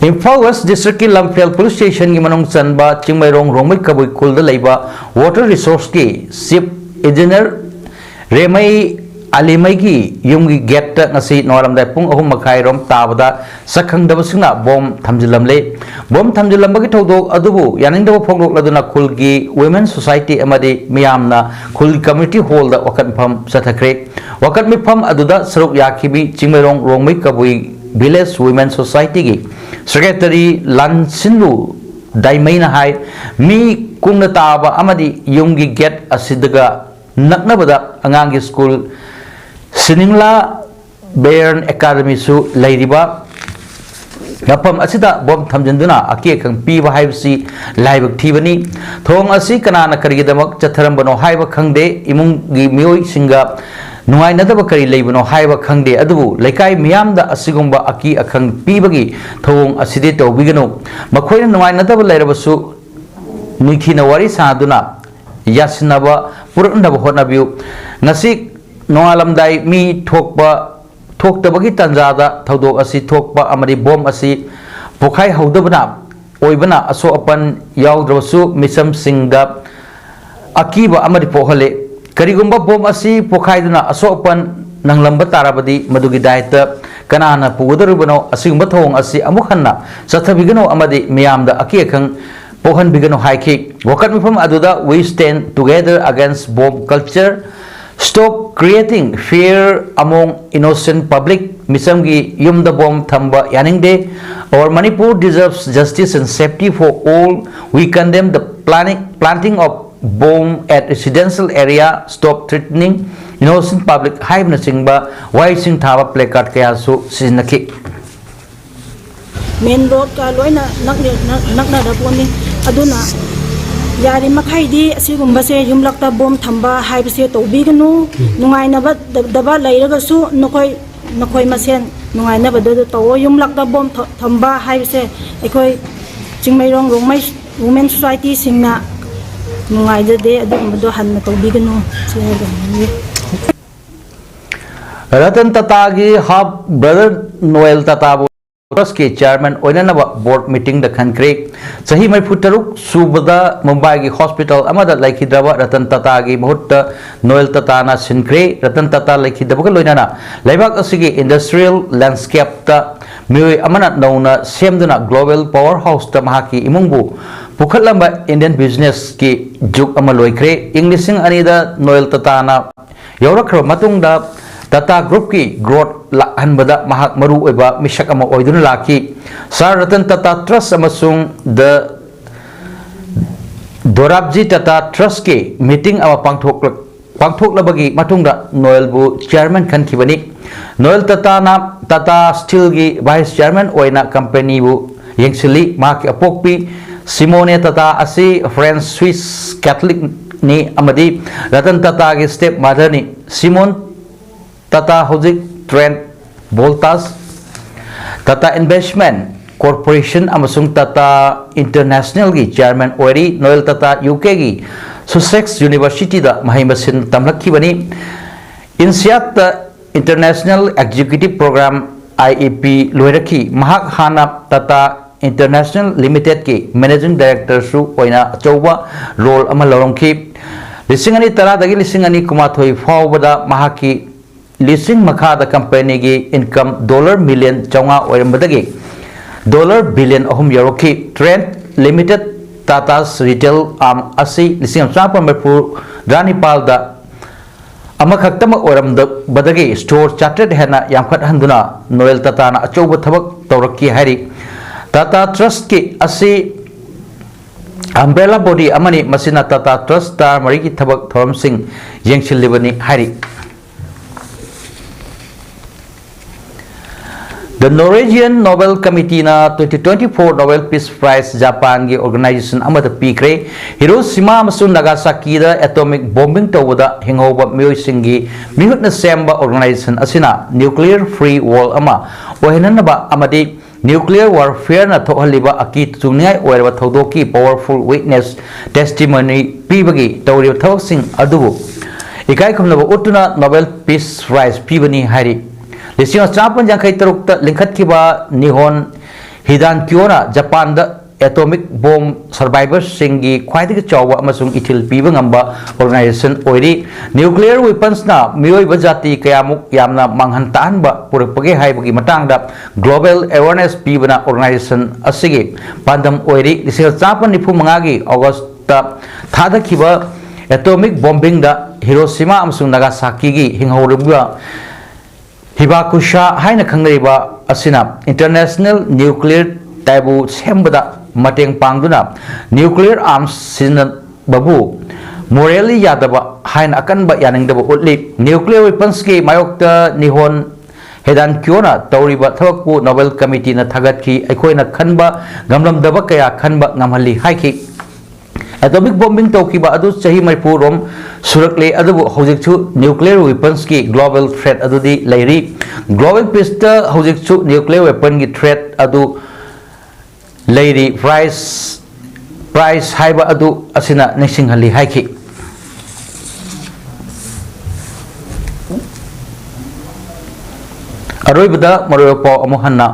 ꯏꯝꯐꯥꯜ West District ꯀꯤ ꯂꯝꯐꯦꯜ Police Station ꯒꯤ ꯃꯅꯨꯡ ꯆꯟꯕ ꯆꯤꯡꯃꯩꯔꯣꯡ ꯔꯣꯡꯃꯩ ꯀꯕꯨꯏ ꯈꯨꯜꯗ ꯂꯩꯕ Water Resource ꯀꯤ Chief Engineer ꯔꯦꯃꯩ ꯑꯂꯤꯃꯩꯒꯤ ꯌꯨꯝꯒꯤ gate ꯇ ꯉꯁꯤ ꯅꯣꯡꯉꯥꯜꯂꯝꯗꯥꯏ ꯄꯨꯡ ꯑꯍꯨꯝ ꯃꯈꯥꯏ ꯔꯣꯝ ꯇꯥꯕꯗ ꯁꯛꯈꯪꯗꯕꯁꯤꯡꯅ bomb ꯊꯝꯖꯤꯜꯂꯝꯂꯦ꯫ Bomb ꯊꯝꯖꯤꯜꯂꯝꯕꯒꯤ ꯊꯧꯗꯣꯛ ꯑꯗꯨꯕꯨ ꯌꯥꯅꯤꯡꯗꯕ ꯐꯣꯡꯗꯣꯛꯂꯗꯨꯅ ꯈꯨꯜꯒꯤ Women Society ꯑꯃꯗꯤ ꯃꯤꯌꯥꯝꯅ ꯈꯨꯜ community hall ꯗ ꯋꯥꯀꯠ ꯃꯤꯐꯝ ꯆꯠꯊꯈ꯭ꯔꯦ꯫ ꯋꯥꯀꯠ ꯃꯤꯐꯝ ꯑꯗꯨꯗ ꯁꯔꯨꯛ ꯌꯥꯈꯤꯕꯤ ꯆꯤꯡꯃꯩꯔꯣꯡ ꯔꯣꯡꯃꯩ ꯀꯕꯨꯏ Village Women Society ꯒꯤ Secretary ꯂꯥꯟꯁꯤꯟꯂꯨ ꯗꯥꯏꯃꯩꯅ ꯍꯥꯏ, ꯃꯤ ꯀꯨꯡꯅ ꯇꯥꯕ ꯑꯃꯗꯤ ꯌꯨꯝꯒꯤ gate ꯑꯁꯤꯗꯒ ꯅꯛꯅꯕꯗ ꯑꯉꯥꯡꯒꯤ school ꯁꯤꯅꯤꯡꯂꯥ Bayern Academy ꯁꯨ ꯂꯩꯔꯤꯕ ꯃꯐꯝ ꯑꯁꯤꯗ bomb ꯊꯝꯖꯤꯟꯗꯨꯅ ꯑꯀꯤ ꯑꯈꯪ ꯄꯤꯕ ꯍꯥꯏꯕꯁꯤ ꯂꯥꯏꯕꯛ ꯊꯤꯕꯅꯤ꯫ ꯊꯧꯑꯣꯡ ꯑꯁꯤ ꯀꯅꯥꯅ ꯀꯔꯤꯒꯤꯗꯃꯛ ꯆꯠꯊꯔꯝꯕꯅꯣ ꯍꯥꯏꯕ ꯈꯪꯗꯦ꯫ ꯏꯃꯨꯡꯒꯤ ꯃꯤꯑꯣꯏꯁꯤꯡꯒ ꯅꯨꯡꯉꯥꯏꯅꯗꯕ ꯀꯔꯤ ꯂꯩꯕꯅꯣ ꯍꯥꯏꯕ ꯈꯪꯗꯦ, ꯑꯗꯨꯕꯨ ꯂꯩꯀꯥꯏ ꯃꯤꯌꯥꯝꯗ ꯑꯁꯤꯒꯨꯝꯕ ꯑꯀꯤ ꯑꯈꯪ ꯄꯤꯕꯒꯤ ꯊꯧꯑꯣꯡ ꯑꯁꯤꯗꯤ ꯇꯧꯕꯤꯒꯅꯨ꯫ ꯃꯈꯣꯏꯅ ꯅꯨꯡꯉꯥꯏꯅꯗꯕ ꯂꯩꯔꯕꯁꯨ ꯅꯤꯡꯊꯤꯅ ꯋꯥꯔꯤ ꯁꯥꯗꯨꯅ ꯌꯥꯁꯤꯟꯅꯕ ꯄꯨꯔꯛꯅꯕ ꯍꯣꯠꯅꯕꯤꯌꯨ꯫ ꯉꯁꯤ ꯅꯣꯡꯉꯥꯜꯂꯝꯗꯥꯏ ꯃꯤ ꯊꯣꯛꯄ ꯊꯣꯛꯇꯕꯒꯤ ꯇꯥꯟꯖꯥꯗ ꯊꯧꯗꯣꯛ ꯑꯁꯤ ꯊꯣꯛꯄ ꯑꯃꯗꯤ ꯕꯣꯝ ꯑꯁꯤ ꯄꯣꯈꯥꯏꯍꯧꯗꯕꯅ ꯑꯣꯏꯕꯅ ꯑꯁꯣꯛ ꯑꯄꯟ ꯌꯥꯎꯗ꯭ꯔꯕꯁꯨ ꯃꯤꯆꯝꯁꯤꯡꯗ ꯑꯀꯤꯕ ꯑꯃꯗꯤ ꯄꯣꯛꯍꯜꯂꯤ꯫ ꯀꯔꯤꯒꯨꯝꯕ ꯕꯣꯝ ꯑꯁꯤ ꯄꯣꯈꯥꯏꯗꯨꯅ ꯑꯁꯣꯛ ꯑꯄꯟ ꯅꯪꯂꯝꯕ ꯇꯥꯔꯕꯗꯤ ꯃꯗꯨꯒꯤ ꯗꯥꯏꯇ ꯀꯅꯥꯅ ꯄꯨꯒꯗꯧꯔꯤꯕꯅꯣ? ꯑꯁꯤꯒꯨꯝꯕ ꯊꯧꯑꯣꯡ ꯑꯁꯤ ꯑꯃꯨꯛ ꯍꯟꯅ ꯆꯠꯊꯕꯤꯒꯅꯨ ꯑꯃꯗꯤ ꯃꯤꯌꯥꯝꯗ ꯑꯀꯤ ꯑꯈꯪ ꯄꯣꯛꯍꯟꯕꯤꯒꯅꯨ ꯍꯥꯏꯈꯤ꯫ ꯋꯥꯀꯠ ꯃꯤꯐꯝ ꯑꯗꯨꯗ "We stand together against bomb culture, stop creating fear among innocent public", ꯃꯤꯆꯝꯒꯤ ꯌꯨꯝꯗ ꯕꯣꯝ ꯊꯝꯕ ꯌꯥꯅꯤꯡꯗꯦ, "Our Manipur deserves justice and safety for all, we condemn the planning, planting of bomb at residential area, stop threatening innocent public" ꯍꯥꯏꯕꯅꯆꯤꯡꯕ ꯋꯥꯍꯩꯁꯤꯡ ꯊꯥꯕ placard ꯀꯌꯥꯁꯨ ꯁꯤꯖꯤꯟꯅꯈꯤ꯫ ꯃꯦꯟ ꯔꯣꯗꯀ ꯂꯣꯏꯅ ꯅꯛꯅ- ꯅꯛ- ꯅꯛꯅꯔꯄꯣꯠꯅꯤ꯫ ꯑꯗꯨꯅ ꯌꯥꯔꯤꯃꯈꯩꯗꯤ ꯑꯁꯤꯒꯨꯝꯕꯁꯦ, ꯌꯨꯝꯂꯛꯇ ꯕꯣꯝ ꯊꯝꯕ ꯍꯥꯏꯕꯁꯦ ꯇꯧꯕꯤꯒꯅꯨ꯫ ꯅꯨꯡꯉꯥꯏꯅꯕꯗꯕ ꯂꯩꯔꯒꯁꯨ ꯅꯈꯣꯏ ꯅꯈꯣꯏ ꯃꯁꯦꯟ ꯅꯨꯡꯉꯥꯏꯅꯕꯗꯨ ꯇꯧꯑꯣ꯫ ꯌꯨꯝꯂꯛꯇ ꯕꯣꯝ ꯊ- ꯊꯝꯕ ꯍꯥꯏꯕꯁꯦ ꯑꯩꯈꯣꯏ ꯆꯤꯡꯃꯩꯔꯣꯡ ꯔꯣꯡꯃꯩ ꯋꯨꯃꯦꯟ ꯁꯣꯁꯥꯏꯇꯤꯁꯤꯡꯅ ꯅꯨꯡꯉꯥꯏꯖꯗꯦ꯫ ꯑꯗꯨꯒꯨꯝꯕꯗꯣ ꯍꯟꯅ ꯇꯧꯕꯤꯒꯅꯨ ꯁꯤ ꯍꯥꯏꯖꯅꯤꯡꯉꯤ꯫ ꯔꯇꯟ ꯇꯥꯇꯥꯒꯤ half brother ꯅꯣꯌꯦꯜ ꯇꯥꯇꯥꯕꯨ ꯇ꯭ꯔꯁꯀꯤ ꯆꯤꯌꯥꯔꯃꯦꯟ ꯑꯣꯏꯅꯅꯕ ꯕꯣꯔꯗ ꯃꯤꯇꯤꯡꯗ ꯈꯟꯈ꯭ꯔꯦ꯫ ꯆꯍꯤ ꯃꯔꯤꯐꯨ ꯇꯔꯨꯛ ꯁꯨꯕꯗ ꯃꯨꯝꯕꯥꯏꯒꯤ ꯍꯣꯁꯄꯤꯇꯥꯜ ꯑꯃꯗ ꯂꯩꯈꯤꯗ꯭ꯔꯕ ꯔꯇꯟ ꯇꯥꯇꯥꯒꯤ ꯃꯍꯨꯠꯇ ꯅꯣꯌꯦꯜ ꯇꯥꯇꯥꯅ ꯁꯤꯟꯈ꯭ꯔꯦ꯫ ꯔꯇꯟ ꯇꯥꯇꯥ ꯂꯩꯈꯤꯗꯕꯒ ꯂꯣꯏꯅꯅ ꯂꯩꯕꯥꯛ ꯑꯁꯤꯒꯤ ꯏꯟꯗꯁꯇ꯭ꯔꯤꯌꯦꯜ ꯂꯦꯟꯗꯁ꯭ꯀꯦꯞꯇ ꯃꯤꯑꯣꯏ ꯑꯃꯅ ꯅꯧꯅ ꯁꯦꯝꯗꯨꯅ ꯒ꯭ꯂꯣꯕꯦꯜ ꯄꯥꯋꯔ ꯍꯥꯎꯁꯇ ꯃꯍꯥꯛꯀꯤ ꯏꯃꯨꯡꯕꯨ ꯄꯨꯈꯠꯂꯝꯕ ꯏꯟꯗꯤꯌꯟ ꯕꯤꯖꯤꯅꯦꯁꯀꯤ ꯖꯨꯒ ꯑꯃ ꯂꯣꯏꯈ꯭ꯔꯦ꯫ ꯏꯪ ꯂꯤꯁꯤꯡ ꯑꯅꯤꯗ ꯅꯣꯌꯦꯜ ꯇꯥꯇꯥꯅ ꯌꯥꯎꯔꯛꯈ꯭ꯔꯕ ꯃꯇꯨꯡꯗ ꯇꯥꯇꯥ ꯒ꯭ꯔꯨꯞꯀꯤ ꯒ꯭ꯔꯣꯊ ꯂꯥꯛꯍꯟꯕꯗ ꯃꯍꯥꯛ ꯃꯔꯨ ꯑꯣꯏꯕ ꯃꯤꯁꯛ ꯑꯃ ꯑꯣꯏꯗꯨꯅ ꯂꯥꯛꯈꯤ꯫ ꯁꯥꯔ ꯔꯇꯟ ꯇꯥꯇꯥ ꯇ꯭ꯔꯁ ꯑꯃꯁꯨꯡ ꯗ ꯗꯣꯔꯥꯕꯖꯤ ꯇꯥꯇꯥ ꯇ꯭ꯔꯁꯀꯤ ꯃꯤꯇꯤꯡ ꯑꯃ ꯄꯥꯡꯊꯣꯛꯂꯛ- ꯄꯥꯡꯊꯣꯛꯂꯕꯒꯤ ꯃꯇꯨꯡꯗ ꯅꯣꯌꯦꯜꯕꯨ ꯆꯤꯌꯥꯔꯃꯦꯟ ꯈꯟꯈꯤꯕꯅꯤ꯫ ꯅꯣꯌꯦꯜ ꯇꯥꯇꯥꯅ ꯇꯥꯇꯥ ꯁ꯭ꯇꯤꯜꯒꯤ ꯚꯥꯏꯁ ꯆꯤꯌꯥꯔꯃꯦꯟ ꯑꯣꯏꯅ ꯀꯝꯄꯦꯅꯤꯕꯨ ꯌꯦꯡꯁꯤꯜꯂꯤ꯫ ꯃꯍꯥꯛꯀꯤ ꯑꯄꯣꯛꯄꯤ ꯁꯤꯃꯣꯅꯦ ꯇꯥꯇꯥ ꯑꯁꯤ ꯐ꯭ꯔꯦꯟꯁ ꯁ꯭ꯋꯤꯁ ꯀꯦꯊꯂꯤꯛꯅꯤ ꯑꯃꯗꯤ ꯔꯇꯟ ꯇꯥꯇꯥꯒꯤ ꯁ꯭ꯇꯦꯞ ꯃꯥꯗꯔꯅꯤ꯫ ꯁꯤꯃꯣꯟ ꯇꯥꯇꯥ ꯍꯧꯖꯤꯛ ꯇ꯭ꯔꯦꯟ ꯚꯣꯜꯇꯥꯖ ꯇꯥꯇꯥ ꯏꯟꯚꯦꯁꯃꯦꯟ Corporation ꯑꯃꯁꯨꯡ Tata International ꯒꯤ chairman ꯑꯣꯏꯔꯤ꯫ ꯅꯣꯌꯦꯜ ꯇꯥꯇꯥ ꯌꯨ ꯀꯦꯒꯤ ꯁꯨꯁꯦꯛꯁ ꯌꯨꯅꯤꯚꯔꯁꯤꯇꯤꯗ ꯃꯍꯩ ꯃꯁꯤꯡ ꯇꯝꯂꯛꯈꯤꯕꯅꯤ꯫ ꯏꯟꯁꯤꯌꯥꯠꯇ International Executive Program, I E P, ꯂꯣꯏꯔꯛꯈꯤ꯫ ꯃꯍꯥꯛ ꯍꯥꯟꯅ ꯇꯥꯇꯥ ꯏꯟꯇꯔꯅꯦꯁꯅꯦꯜ ꯂꯤꯃꯤꯇꯦꯗꯀꯤ ꯃꯦꯅꯦꯖꯤꯡ ꯗꯥꯏꯔꯦꯛꯇꯔꯁꯨ ꯑꯣꯏꯅ ꯑꯆꯧꯕ ꯔꯣꯜ ꯑꯃ ꯂꯧꯔꯝꯈꯤ꯫ ꯂꯤꯁꯤꯡ ꯑꯅꯤ ꯇꯔꯥꯗꯒꯤ ꯂꯤꯁꯤꯡ ꯑꯅꯤ ꯀꯨꯟꯃꯥꯊꯣꯏ ꯐꯥꯎꯕꯗ ꯃꯍꯥꯛꯀꯤ ꯂꯤꯁꯤꯡ ꯃꯈꯥꯗ ꯀꯝꯄꯦꯅꯤꯒꯤ ꯏꯟꯀꯝ ꯗꯣꯂꯔ ꯃꯤꯂꯤꯌꯟ ꯆꯥꯝꯃꯉꯥ ꯑꯣꯏꯔꯝꯕꯗꯒꯤ ꯗꯣꯂꯔ ꯕꯤꯂꯤꯌꯟ ꯑꯍꯨꯝ ꯌꯧꯔꯛꯈꯤ꯫ ꯇ꯭ꯔꯦꯟ ꯂꯤꯃꯤꯇꯦꯗ ꯇꯥꯇꯥꯁ ꯔꯤꯇꯦꯜ ꯑꯥꯔꯝ ꯑꯁꯤ ꯂꯤꯁꯤꯡ ꯑꯃ ꯆꯥꯃꯥꯄꯟ ꯃꯔꯤꯐꯨ ꯇꯔꯥꯅꯤꯄꯥꯜꯗ ꯑꯃꯈꯛꯇꯃꯛ ꯑꯣꯏꯔꯝꯗꯕꯗꯒꯤ ꯁ꯭ꯇꯣꯔ ꯆꯥꯇ꯭ꯔꯦꯠ ꯍꯦꯟꯅ ꯌꯥꯝꯈꯠꯍꯟꯗꯨꯅ ꯅꯣꯌꯦꯜ ꯇꯥꯇꯥꯅ ꯑꯆꯧꯕ ꯊꯕꯛ ꯇꯧꯔꯛꯈꯤ ꯍꯥꯏꯔꯤ꯫ ꯇꯥꯇꯥ ꯇ꯭ꯔꯁꯀꯤ ꯑꯁꯤ ꯑꯝꯕ꯭ꯔꯦꯂꯥ ꯕꯣꯗꯤ ꯑꯃꯅꯤ, ꯃꯁꯤꯅ ꯇꯥꯇꯥ ꯇ꯭ꯔꯁ ꯇꯔꯥꯃꯔꯤꯒꯤ ꯊꯕꯛ ꯊꯧꯔꯝꯁꯤꯡ ꯌꯦꯡꯁꯤꯜꯂꯤꯕꯅꯤ ꯍꯥꯏꯔꯤ꯫ The Norwegian Nobel Committeeꯅ twenty twenty-four Nobel Peace Prize ꯖꯄꯥꯟꯒꯤ organization ꯑꯃꯗ ꯄꯤꯈ꯭ꯔꯦ꯫ ꯍꯤꯔꯣꯁꯤꯃꯥ ꯑꯃꯁꯨꯡ ꯅꯥꯒꯥꯁꯥꯀꯤꯗ atomic bombing ꯇꯧꯕꯗ ꯍꯤꯡꯍꯧꯕ ꯃꯤꯑꯣꯏꯁꯤꯡꯒꯤ ꯃꯤꯍꯨꯠꯅ ꯁꯦꯝꯕ organization ꯑꯁꯤꯅ nuclear free world ꯑꯃ ꯑꯣꯏꯍꯟꯅꯕ ꯑꯃꯗꯤ nuclear warfareꯅ ꯊꯣꯛꯍꯜꯂꯤꯕ ꯑꯀꯤ ꯆꯨꯡꯅꯤꯡꯉꯥꯏ ꯑꯣꯏꯔꯕ ꯊꯧꯗꯣꯛꯀꯤ powerful witness testimony ꯄꯤꯕꯒꯤ ꯇꯧꯔꯤꯕ ꯊꯕꯛꯁꯤꯡ ꯑꯗꯨꯕꯨ ꯏꯀꯥꯏ ꯈꯨꯝꯅꯕ ꯎꯠꯇꯨꯅ Nobel Peace Prize ꯄꯤꯕꯅꯤ ꯍꯥꯏꯔꯤ꯫ ꯂꯤꯁꯤꯡ ꯑꯃ ꯆꯥꯃꯥꯄꯟ ꯌꯥꯡꯈꯩ ꯇꯔꯨꯛꯇ ꯂꯤꯡꯈꯠꯈꯤꯕ ꯅꯤꯍꯣꯟ ꯍꯤꯗꯥꯟꯀꯤꯌꯣꯅ ꯖꯄꯥꯟꯗ atomic bomb survivorꯁꯤꯡꯒꯤ ꯈ꯭ꯋꯥꯏꯗꯒꯤ ꯆꯥꯎꯕ ꯑꯃꯁꯨꯡ ꯏꯊꯤꯜ ꯄꯤꯕ ꯉꯝꯕ organization ꯑꯣꯏꯔꯤ꯫ Nuclear weaponsꯅ ꯃꯤꯑꯣꯏꯕ ꯖꯥꯇꯤ ꯀꯌꯥꯃꯨꯛ ꯌꯥꯝꯅ ꯃꯥꯡꯍꯟ ꯇꯥꯛꯍꯟꯕ ꯄꯨꯔꯛꯄꯒꯦ ꯍꯥꯏꯕꯒꯤ ꯃꯇꯥꯡꯗ global awareness ꯄꯤꯕꯅ organization ꯑꯁꯤꯒꯤ ꯄꯥꯟꯗꯝ ꯑꯣꯏꯔꯤ꯫ ꯂꯤꯁꯤꯡ ꯑꯃ ꯆꯥꯃꯥꯄꯟ ꯅꯤꯐꯨ ꯃꯉꯥꯒꯤ Augustꯇ ꯊꯥꯗꯈꯤꯕ atomic bombingꯗ ꯍꯤꯔꯣꯁꯤꯃꯥ ꯑꯃꯁꯨꯡ ꯅꯥꯒꯥꯁꯥꯀꯤꯒꯤ ꯍꯤꯡꯍꯧꯔꯤꯕ ꯍꯤꯕꯥꯀꯨꯁꯥ ꯍꯥꯏꯅ ꯈꯪꯅꯔꯤꯕ ꯑꯁꯤꯅ International Nuclear Taboo ꯁꯦꯝꯕꯗ ꯃꯇꯦꯡ ꯄꯥꯡꯗꯨꯅ nuclear arms ꯁꯤꯖꯤꯟꯅꯕꯕꯨ morally ꯌꯥꯗꯕ ꯍꯥꯏꯅ ꯑꯀꯟꯕ ꯌꯥꯅꯤꯡꯗꯕ ꯎꯠꯂꯤ꯫ Nuclear weaponsꯀꯤ ꯃꯥꯌꯣꯛꯇ ꯅꯤꯍꯣꯟ ꯍꯤꯗꯥꯟꯀꯤꯌꯣꯅ ꯇꯧꯔꯤꯕ ꯊꯕꯛꯄꯨ Nobel Committeeꯅ ꯊꯥꯒꯠꯈꯤ꯫ ꯑꯩꯈꯣꯏꯅ ꯈꯟꯕ ꯉꯝꯂꯝꯗꯕ ꯀꯌꯥ ꯈꯟꯕ ꯉꯝꯍꯜꯂꯤ ꯍꯥꯏꯈꯤ꯫ Atomic bombing ꯇꯧꯈꯤꯕ ꯑꯗꯨ ꯆꯍꯤ ꯃꯔꯤꯐꯨ ꯔꯣꯝ ꯁꯨꯔꯛꯂꯦ, ꯑꯗꯨꯕꯨ ꯍꯧꯖꯤꯛꯁꯨ nuclear weaponsꯀꯤ global threat ꯑꯗꯨꯗꯤ ꯂꯩꯔꯤ꯫ Global peaceꯇ ꯍꯧꯖꯤꯛꯁꯨ nuclear weaponꯒꯤ threat ꯑꯗꯨ ꯂꯩꯔꯤ ꯄ꯭ꯔꯥꯏꯖ ꯄ꯭ꯔꯥꯏꯖ ꯍꯥꯏꯕ ꯑꯗꯨ ꯑꯁꯤꯅ ꯅꯤꯡꯁꯤꯡꯍꯜꯂꯤ ꯍꯥꯏꯈꯤ꯫ ꯑꯔꯣꯏꯕꯗ ꯃꯔꯨꯑꯣꯏꯕ ꯄꯥꯎ ꯑꯃꯨꯛ ꯍꯟꯅ,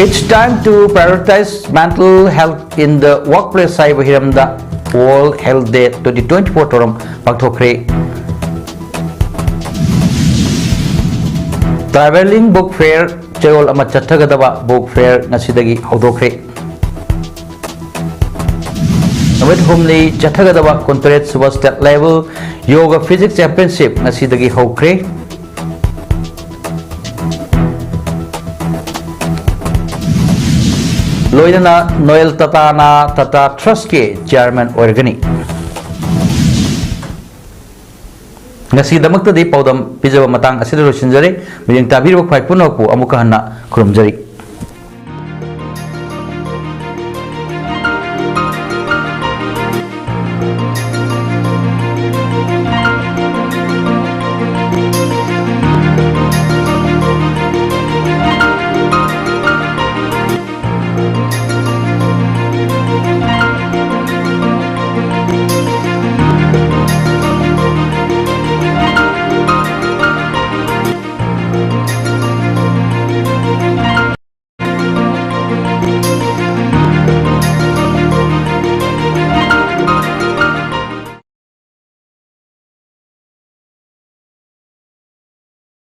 It's time to prioritize mental health in the workplace ꯍꯥꯏꯕ ꯍꯤꯔꯝꯗ World Health Day twenty twenty-four ꯊꯧꯔꯝ ꯄꯥꯡꯊꯣꯛꯈ꯭ꯔꯦ꯫ Traveling Book Fair ꯆꯌꯣꯜ ꯑꯃ ꯆꯠꯊꯒꯗꯕ book fair ꯉꯁꯤꯗꯒꯤ ꯍꯧꯗꯣꯛꯈ꯭ꯔꯦ꯫ ꯅꯨꯃꯤꯠ ꯍꯨꯝꯅꯤ ꯆꯠꯊꯒꯗꯕ ꯀꯨꯟꯇꯔꯦꯠ ꯁꯨꯕ state level Yoga Physics Championship ꯉꯁꯤꯗꯒꯤ ꯍꯧꯈ꯭ꯔꯦ꯫ ꯂꯣꯏꯅꯅ ꯅꯣꯌꯦꯜ ꯇꯥꯇꯥꯅ Tata Trustꯀꯤ chairman ꯑꯣꯏꯔꯒꯅꯤ꯫ ꯉꯁꯤꯒꯤꯗꯃꯛꯇꯗꯤ ꯄꯥꯎꯗꯝ ꯄꯤꯖꯕ ꯃꯇꯥꯡ ꯑꯁꯤꯗ ꯂꯣꯏꯁꯤꯟꯖꯔꯦ꯫ ꯃꯤꯠꯌꯦꯡ ꯇꯥꯕꯤꯔꯤꯕ ꯈ꯭ꯋꯥꯏ ꯄꯨꯝꯅꯃꯛꯄꯨ ꯑꯃꯨꯛꯀ ꯍꯟꯅ ꯈꯨꯔꯨꯝꯖꯔꯤ꯫